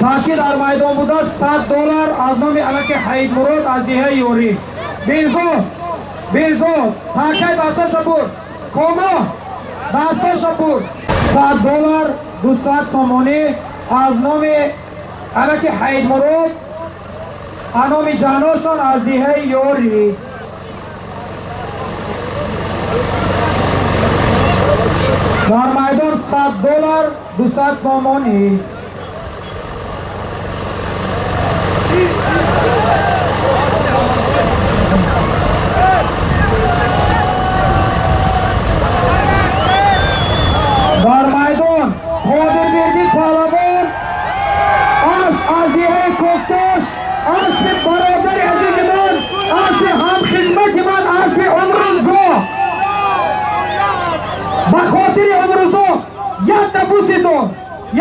Таки дар майдон будааст $100 аз номи амаки Ҳаидмурод аз деҳаи Ёрӣ. Бирзод, Бирзод, такай дасташа бурд. Комо дасташа бурд. $100 200 сомонӣ аз номи амаки Ҳаидмурод аз номи ҷаношон аз деҳаи Ёрӣ. Дар майдон $100 200 сомонӣ. Дар майдон Қодирбердӣ паҳлавон асп аз деҳаи Коктош, аспи бародари азизи ман, аспи ҳамхизмати ман, аспи Умрузо. Ба хотири Умрузо якта буситон,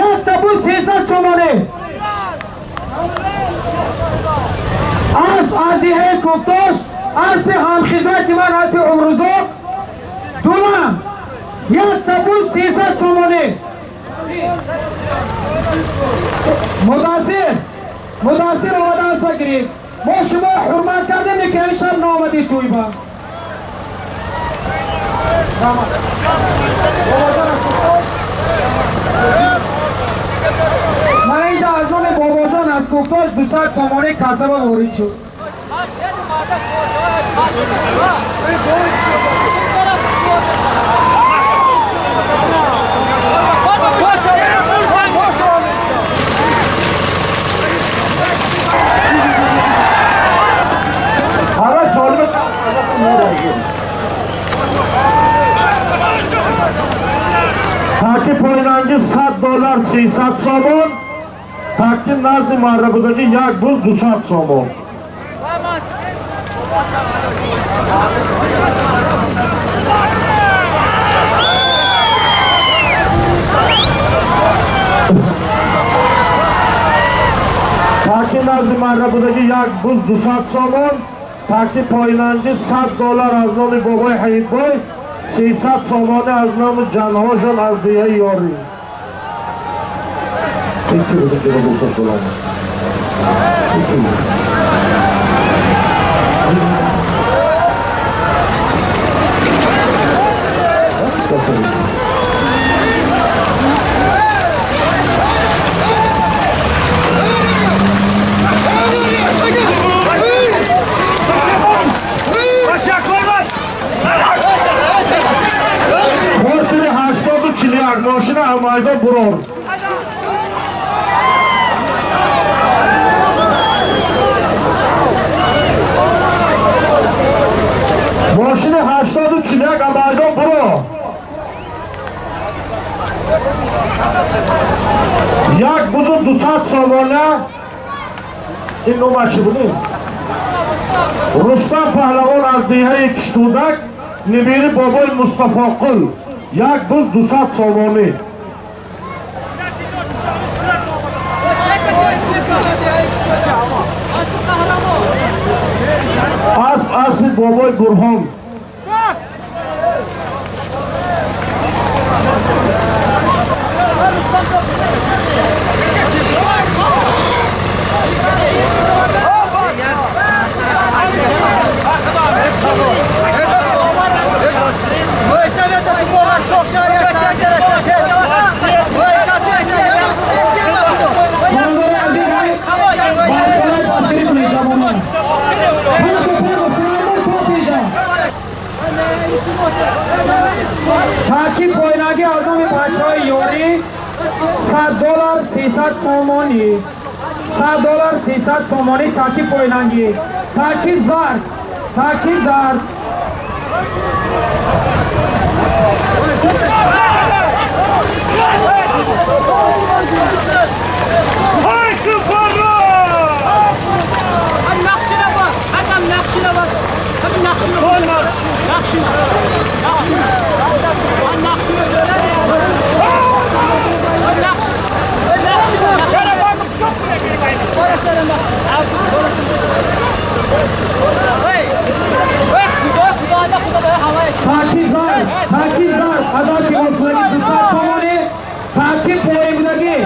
якта бус 300 сомонӣ. Асп аз деҳаи Коктош, аспи ҳамхизмати ман, аспи Умрузоқ дулам якта бус 300 сомонӣ. Мудасир, Мудасир омада аст ва гирифт. Мо шумо ҳурмат кардем, лекин ҳамин шаб наомадед тӯйба. Бобоҷон аз Кӯктош. Мана инҷа аз номи Бобоҷон аз Кӯктош 200 сомонӣ касаба ворид шуд. Ҳама солим. Таки поинанги $100 300 сомон, таки назди марра будаги як буз 200 сомон. Таки назди марра будаги як буз 200 сомон, таки поинанги $100 аз номи бобои Ҳаидбой, 300 сомонӣ аз номи ҷанҳошон аз деҳаи Ёрӣ. Ин ки буд инҷо 200 доллар? Кортини 841 мошина майдон бурор. Мошини 841 майдон бурор. Як бузу 200 сомона. Ин номаш чӣ буд? Рустам Паҳлавон аз деҳаи Киштудак, нибири бобои Мустафоқул, як буз 200 сомонӣ. Асп аспи бобои Бурҳон. Бародари азиз, бародари дастгирӣ кунед, ҷавонон. Пир, Сулаймон, то пеша. Таки пойнагӣ аз номи бачаҳои ёрӣ 100 доллар 300 сомонӣ, 100 доллар 300 сомонӣ. Таки пойнангӣ, таки зард, таки зард. Таки зард, таки зард, адади осмонӣ 200 сомонӣ. Таки поимдагӣ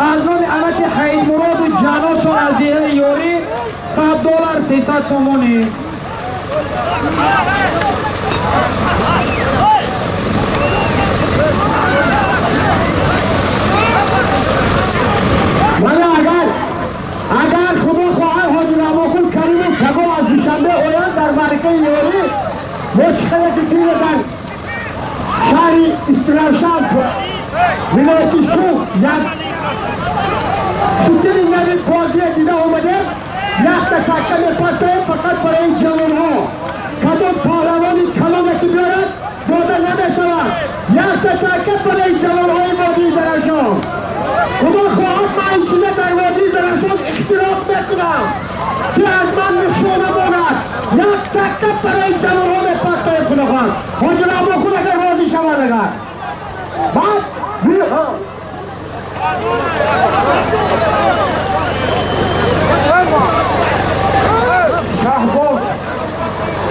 аз номи амаки Ҳайдмуроду ҷаношон аз деҳаи Ёрӣ 100 доллар 300 сомонӣ. Мана, агар Худо хоҳад, ҳоҷи Раҳмонқул Каримов кабо аз Душанбе оянд, дар маъракаи Ёрӣ мо чӣ қадар ки дида дар шаҳри Истиравшан, вилояти Суғд, як сутини нави бозия дида омадем, якта такка мепартоем фақат барои ҷавонҳо. Кадом паҳлавони калоне ки биёрад, дода намешавад. Якта такка барои ҷавонҳои водии Зарафшон. Худо хоҳад, ман ин чиза дар водии Зарафшон ихтироқ мекунам, ки аз ман нишона монад. Як такка барои ҷавонҳо мепартоем. Худо хоҳад, ҳоҷи Раҳмонқул агар розӣ шавад, агар баъд. Шаҳбоз,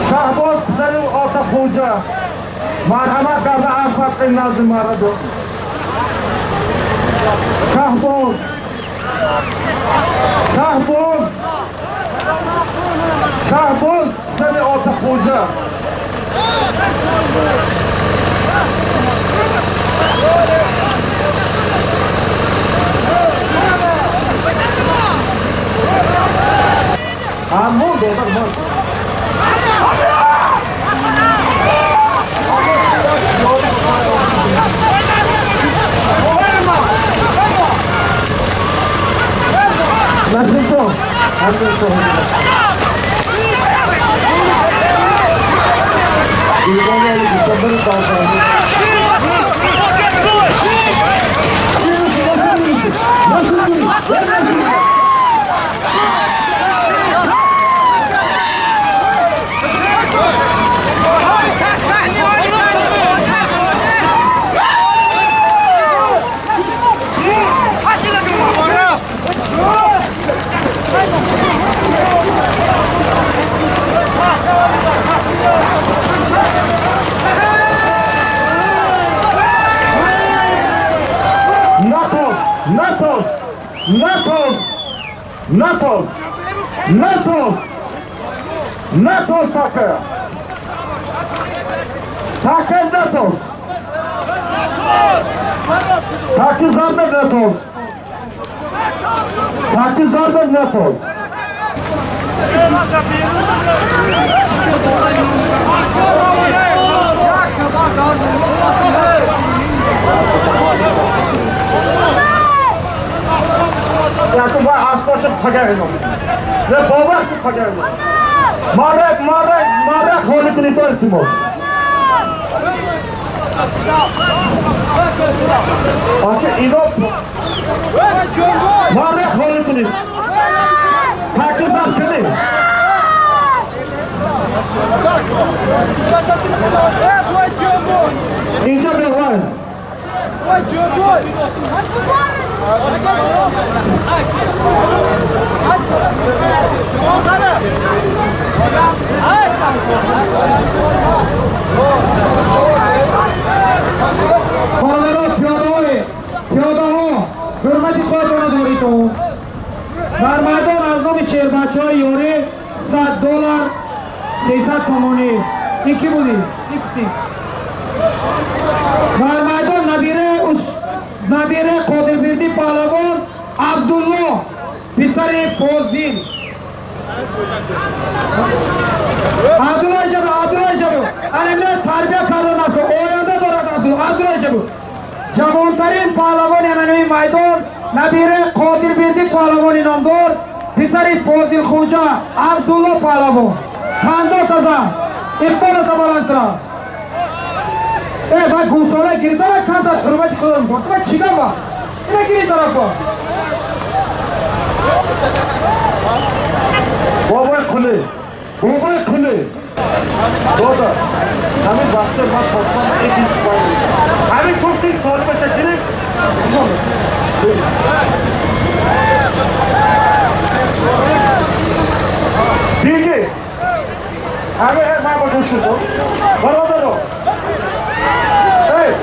Шаҳбоз писари Отахӯҷа, марҳамат карда асбабқи назди марадо. Шаҳбоз, Шаҳбоз, Шаҳбоз писари Отахӯҷа. Ҳамон додар ман. Nasrinjon, Nasrinjon. Душанбе. Натоз, натоз, натоз. Натоз, натоз, натоз, така, така, натоз, таки зарда натоз, таки зарда натоз. Якум вай аспоша пагаринам. Не бовар ку пагаринам. Марак, марак, марак, холи кунед, илтимос. Ача ино марак холи кунед. Таки зад кунед. Инҷа бевай. Бародаро, пиёдаҳои пиёдаҳо, ҳурмати худатонро доритон. Дар майдон аз номи шербачаҳои ёрӣ 100 доллар, 300 сомонӣ. Ин кӣ будӣ? Ин киси? Дар майдон набираи Қодирбирдӣ паҳлавон Абдулло, писари Фозил. Абдулло ҷабу, Абдулло ҷабу, анамина тарбия карда нако, оянда дорад Абдулло. Абдулло ҷабу, ҷавонтарин паҳлавони амануи майдон, набираи Қодирбирдӣ паҳлавони номдор, писари Фозил Хуҷа Абдулло паҳлавон. Қандо таза, иқболата баландтира. Э, ва гӯсола гиритара, камтар ҳурмати худо мекун. Ва чиган ва ина гири тарафа. Бобои Қулӣ, бобои Қулӣ, дода, ҳамин вақте ман хостам ин ҳамин гуфти солимаша гирифт. Биги ҳамин ман ба гӯш кун, бародаро. Эй,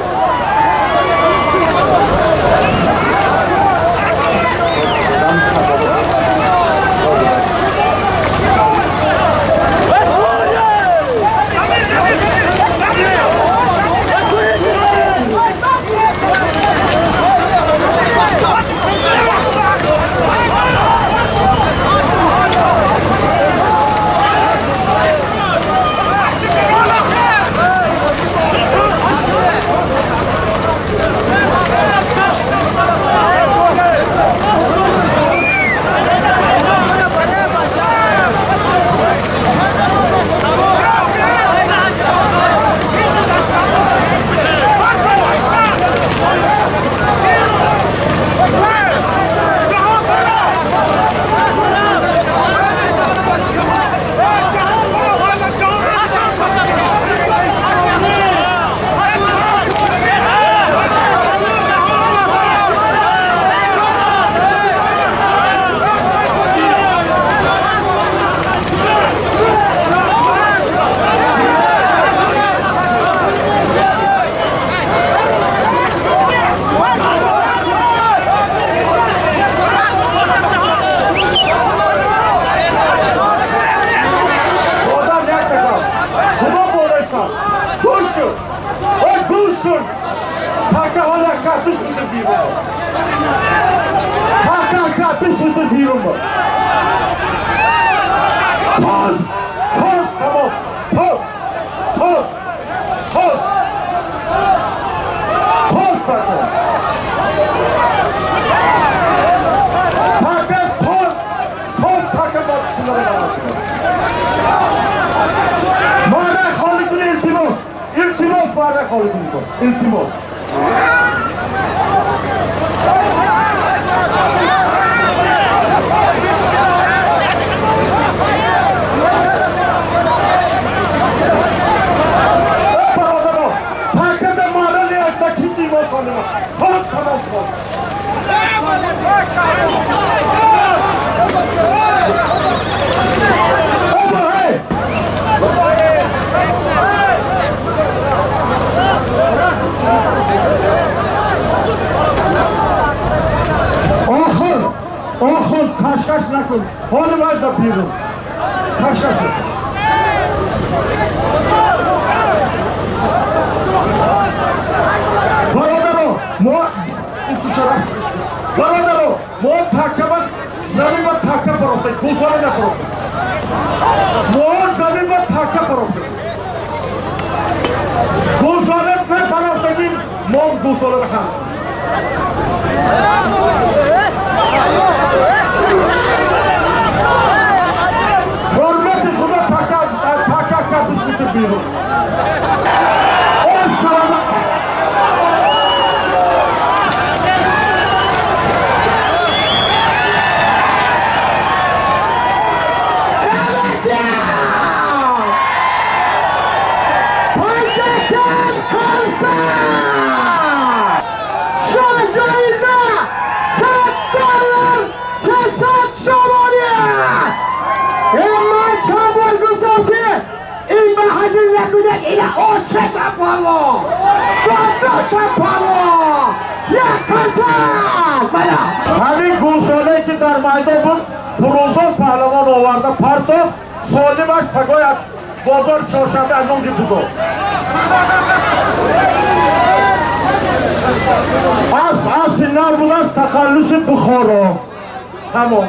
одам як такам, худо болайсан, гӯш шуд, ой, гӯш шуд. Така ҳола капиш метр бирун, така капиш метр бирун. Тоз, тоз, тамом, тоз, тоз, тоз, тоз, така, така, тоз, тоз, така. Ба пулара мара холи кунӣ, илтимос, илтимос, мара холи кунӣ, илтимос. Бародаро, такада мара неакта китимо солима тоз, тамом, тоз. Оба, эй! Берун ош шавад. Панҷакент қарсак! Шоҳ ҷоиза $100 300 сомонӣ! Ман чанд бор гуфтам, ки ин ба ҳазил накунед, ина очаша палвон, додоша палвон, як қарсак мана. Ҳамин гулсолае, ки дар майдон буд, Фурӯзон паҳлавон оварда партофт. Солимаш пагои бозори Чоршанбе аз нонги бузор. Асп аспи нав будааст, тахаллуси Бухоро. Тамом,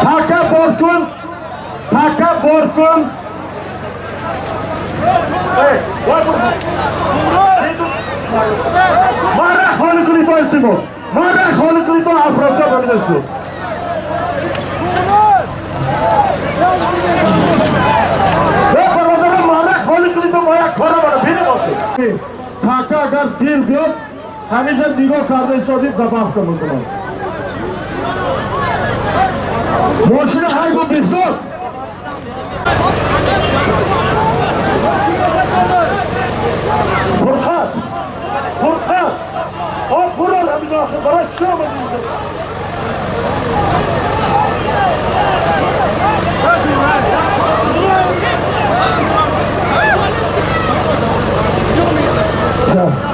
така бор кун, така бор кун. Эй, вой, мара холӣ кунӣ то, илтимос, мара холӣ кунӣ то, Афросиёб ҳаминасту. Э, бародарон, мара холӣ кунӣ то, мо як кора бара бинем. Така агар тир биёд, ҳамеша нигоҳ карда истодӣ, добавка мекунам. Мошина ҳайбу бихзод. Фурқат, фурқат, об бурор. Ҳамин охир барои чӣ омадӣ?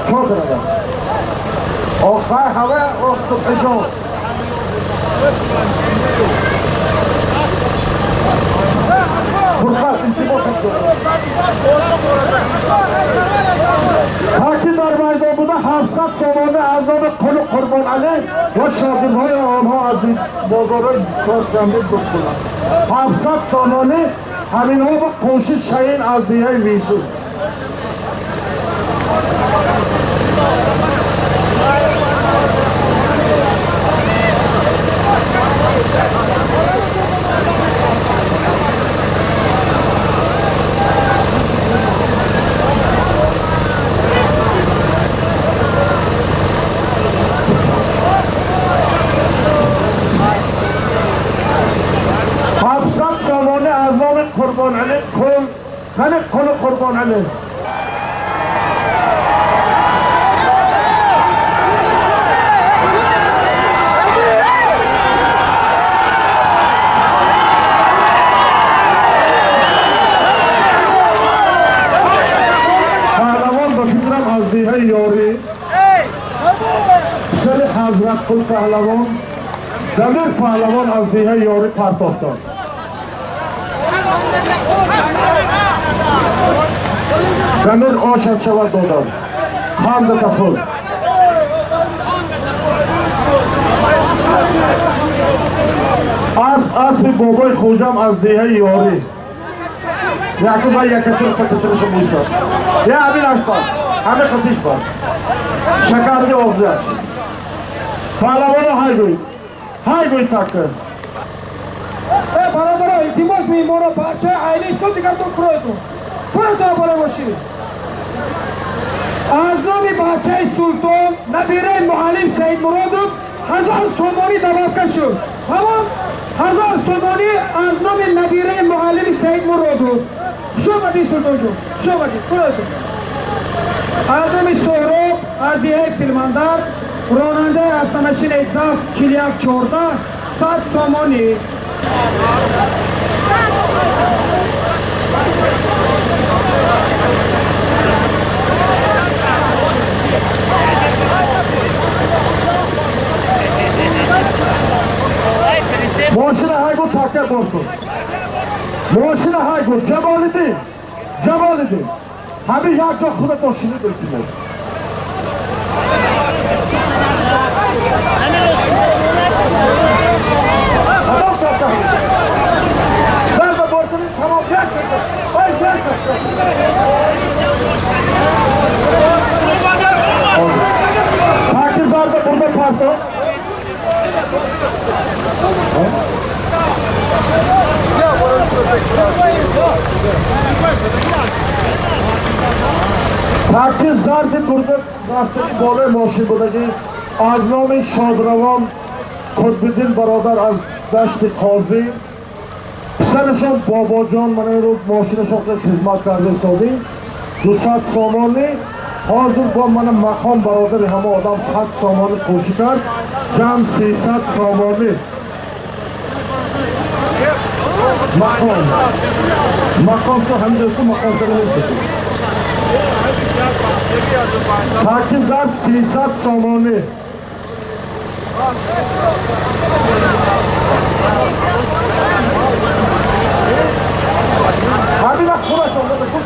Чо кардам? Охай ҳава, ох, субҳиҷон. Фурқат, илтимос. Таки дар майдон буда, 700 сомонӣ аз номи Қулу Қурбоналӣ ва шогирдҳои онҳо аз бозорҳои Чоршанбе духтунанд. 700 сомонӣ ҳаминҳо ба қӯши Шаин аз диҳаи Вису. 700 сомонӣ аз номи Қурбоналӣ Қул. Қани Қулу Қурбоналӣ? Паҳлавон, ба фикрам, аз деҳаи Ёрӣ, писари Ҳазратқул паҳлавон, Дамир паҳлавон аз деҳаи Ёрӣ партофтанд. Дамир, ошад шавад, додам қандата худ. Асп аспи бобои Хуҷам аз деҳаи Ёрӣ. Якум ва якатир пататираша муйсад. Я ҳаминаш бас, ҳами қатиш бас, шакарни оғзиаш. Паҳлавоно, ҳай гӯй, ҳай гӯй, такка. Э, бародаро, илтимос, меҳмоно, бачаи айни исто, дигартон фуройтон, фуройтон, боло бошед. Аз номи бачаи Султон, набираи муаллим Саидмуродов, 1000 сомонӣ добавка шуд. Ҳамон 1000 сомонӣ аз номи набираи муаллими Саидмуродов. Хуш омадӣ, Султонҷон, хуш омадӣ, фуройтон. Аз номи Соҳроб аз деҳаи Филмандар, ронандаи автомашинаи ДАФ 4114, 100 сомонӣ. Мошина ҳайгу, такка бор кун. Мошина ҳайгу, Ҷамолиддин, Ҷамолиддин, ҳамин як ҷо худатон шинид, илтимос. Тамом, такка зарба бор кунед. Тамом, як ай, як. Таки зарба бурда парто. Таки зарди бурда рафтаги болои мошин будаги аз номи шодравон Қутбиддин бародар аз Дашти Қозӣ, писарашон Бобоҷон мана ин рӯз мошинашон хизмат карда истодем, 200 сомонӣ. Ҳозир бо мана мақом бародари ҳама одам 100 сомонӣ қӯшӣ кард, ҷамъ 300 сомонӣ. Мақом, мақом, ту ҳамҷост, мақом кара. Таки зарб 300 сомонӣ. Ҳамин вақт худаш омада худ.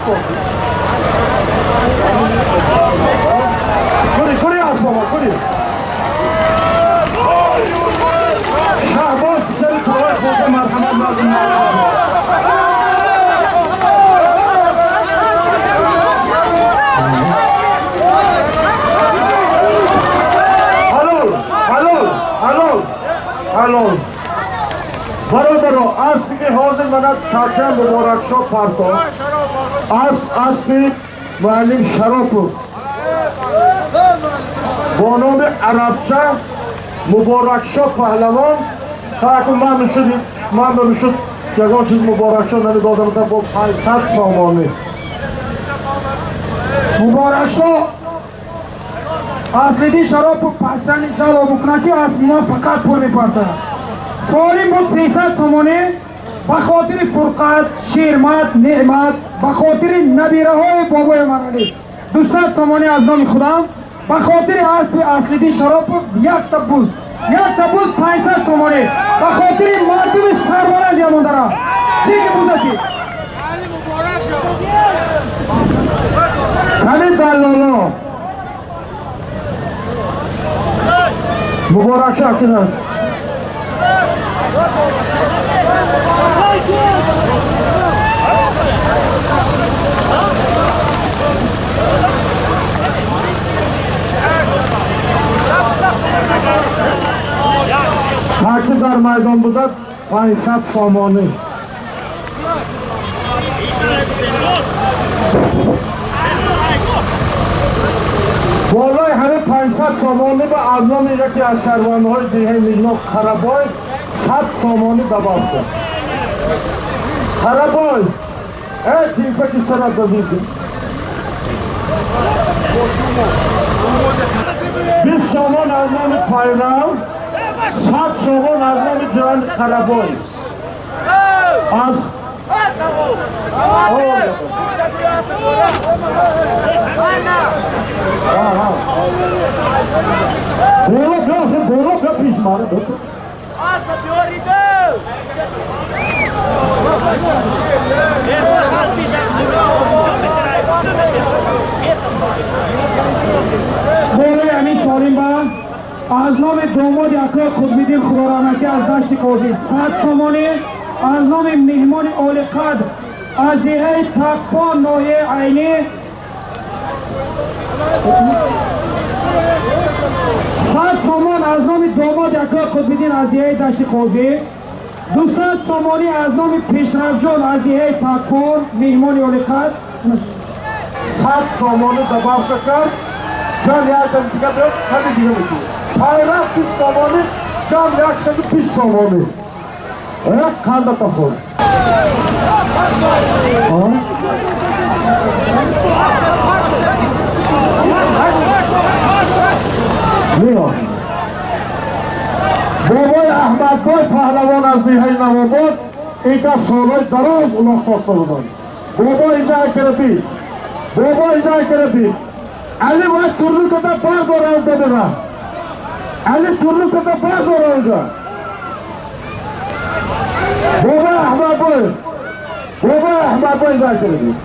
Кури, кури, асбоба кури. Шаҳбоз писари Тавай хӯрда, марҳамат лозим. Ҳалол, ҳалол, ҳалол, ҳалол. Бародаро, аспи ки ҳозир мана такя Муборакшо партов, асп аспи муаллим Шаропов бо номи Арабча Муборакшо паҳлавон. Таку ман мешуд, ман мешуд, ягон чиз Муборакшо намедодам бо 500 сомонӣ. Муборакшо Аслиддин Шаропов пасани жало мекунад, ки асби мо фақат пул мепартояд. Солим буд 300 сомонӣ ба хотири Фурқат, Шермат, Неъмат, ба хотири набираҳои бобои Маралӣ 200 сомонӣ аз номи худам, ба хотири аспи Аслиддин Шаропов якта буз, якта буз 500 сомонӣ, ба хотири мардуми сарбаланд Ямондара. Чӣ ки бузати? Ками даллоло Муборакшо акин аст. Таки дар майдон буда 500 сомонӣ. Болои ҳамин 500 сомонӣ ба аз номи яке аз шаҳрвандҳои деҳаи Мижноб Қарабой 100 сомонӣ добав кард. Қарабой, э тимпаки сарат дазиди. 20 сомон аз номи Пайрав, 100 сомон аз номи ҷирани Қарабой аз. Боло биё, боло биё, пеш мара. Болои ҳамин солим ба аз номи домоди акои Қутбиддин Худораҳматӣ аз Дашти Қозӣ 100 сомонӣ, аз номи меҳмони олиқадр аз деҳаи Тақфон, ноҳияи Айнӣ, 100 сомон, аз номи домоди акои Қутбиддин аз деҳаи Дашти Қозӣ 200 сомонӣ, аз номи Пешрафҷон аз деҳаи Тақфон, меҳмони олиқадр. 100 сомонӣ добавка кард, ҷамъ якдам дига биёд, сади дига мекунӣ. Пайрав 20 сомонӣ, ҷамъ 120 сомонӣ. Як қандата хӯр. Миё. Бобои Аҳмадбой паҳлавон аз деҳаи Навобод, инка солҳои дароз улоқ сохта буданд. Бобо инҷа кара бит. Бобо инҷа кара бит. Али бояд турну када бардора, онҷа бира. Али турну када бардора онҷа. Бобои Аҳмадбой. Бобои Аҳмадбой инҷа кара бит.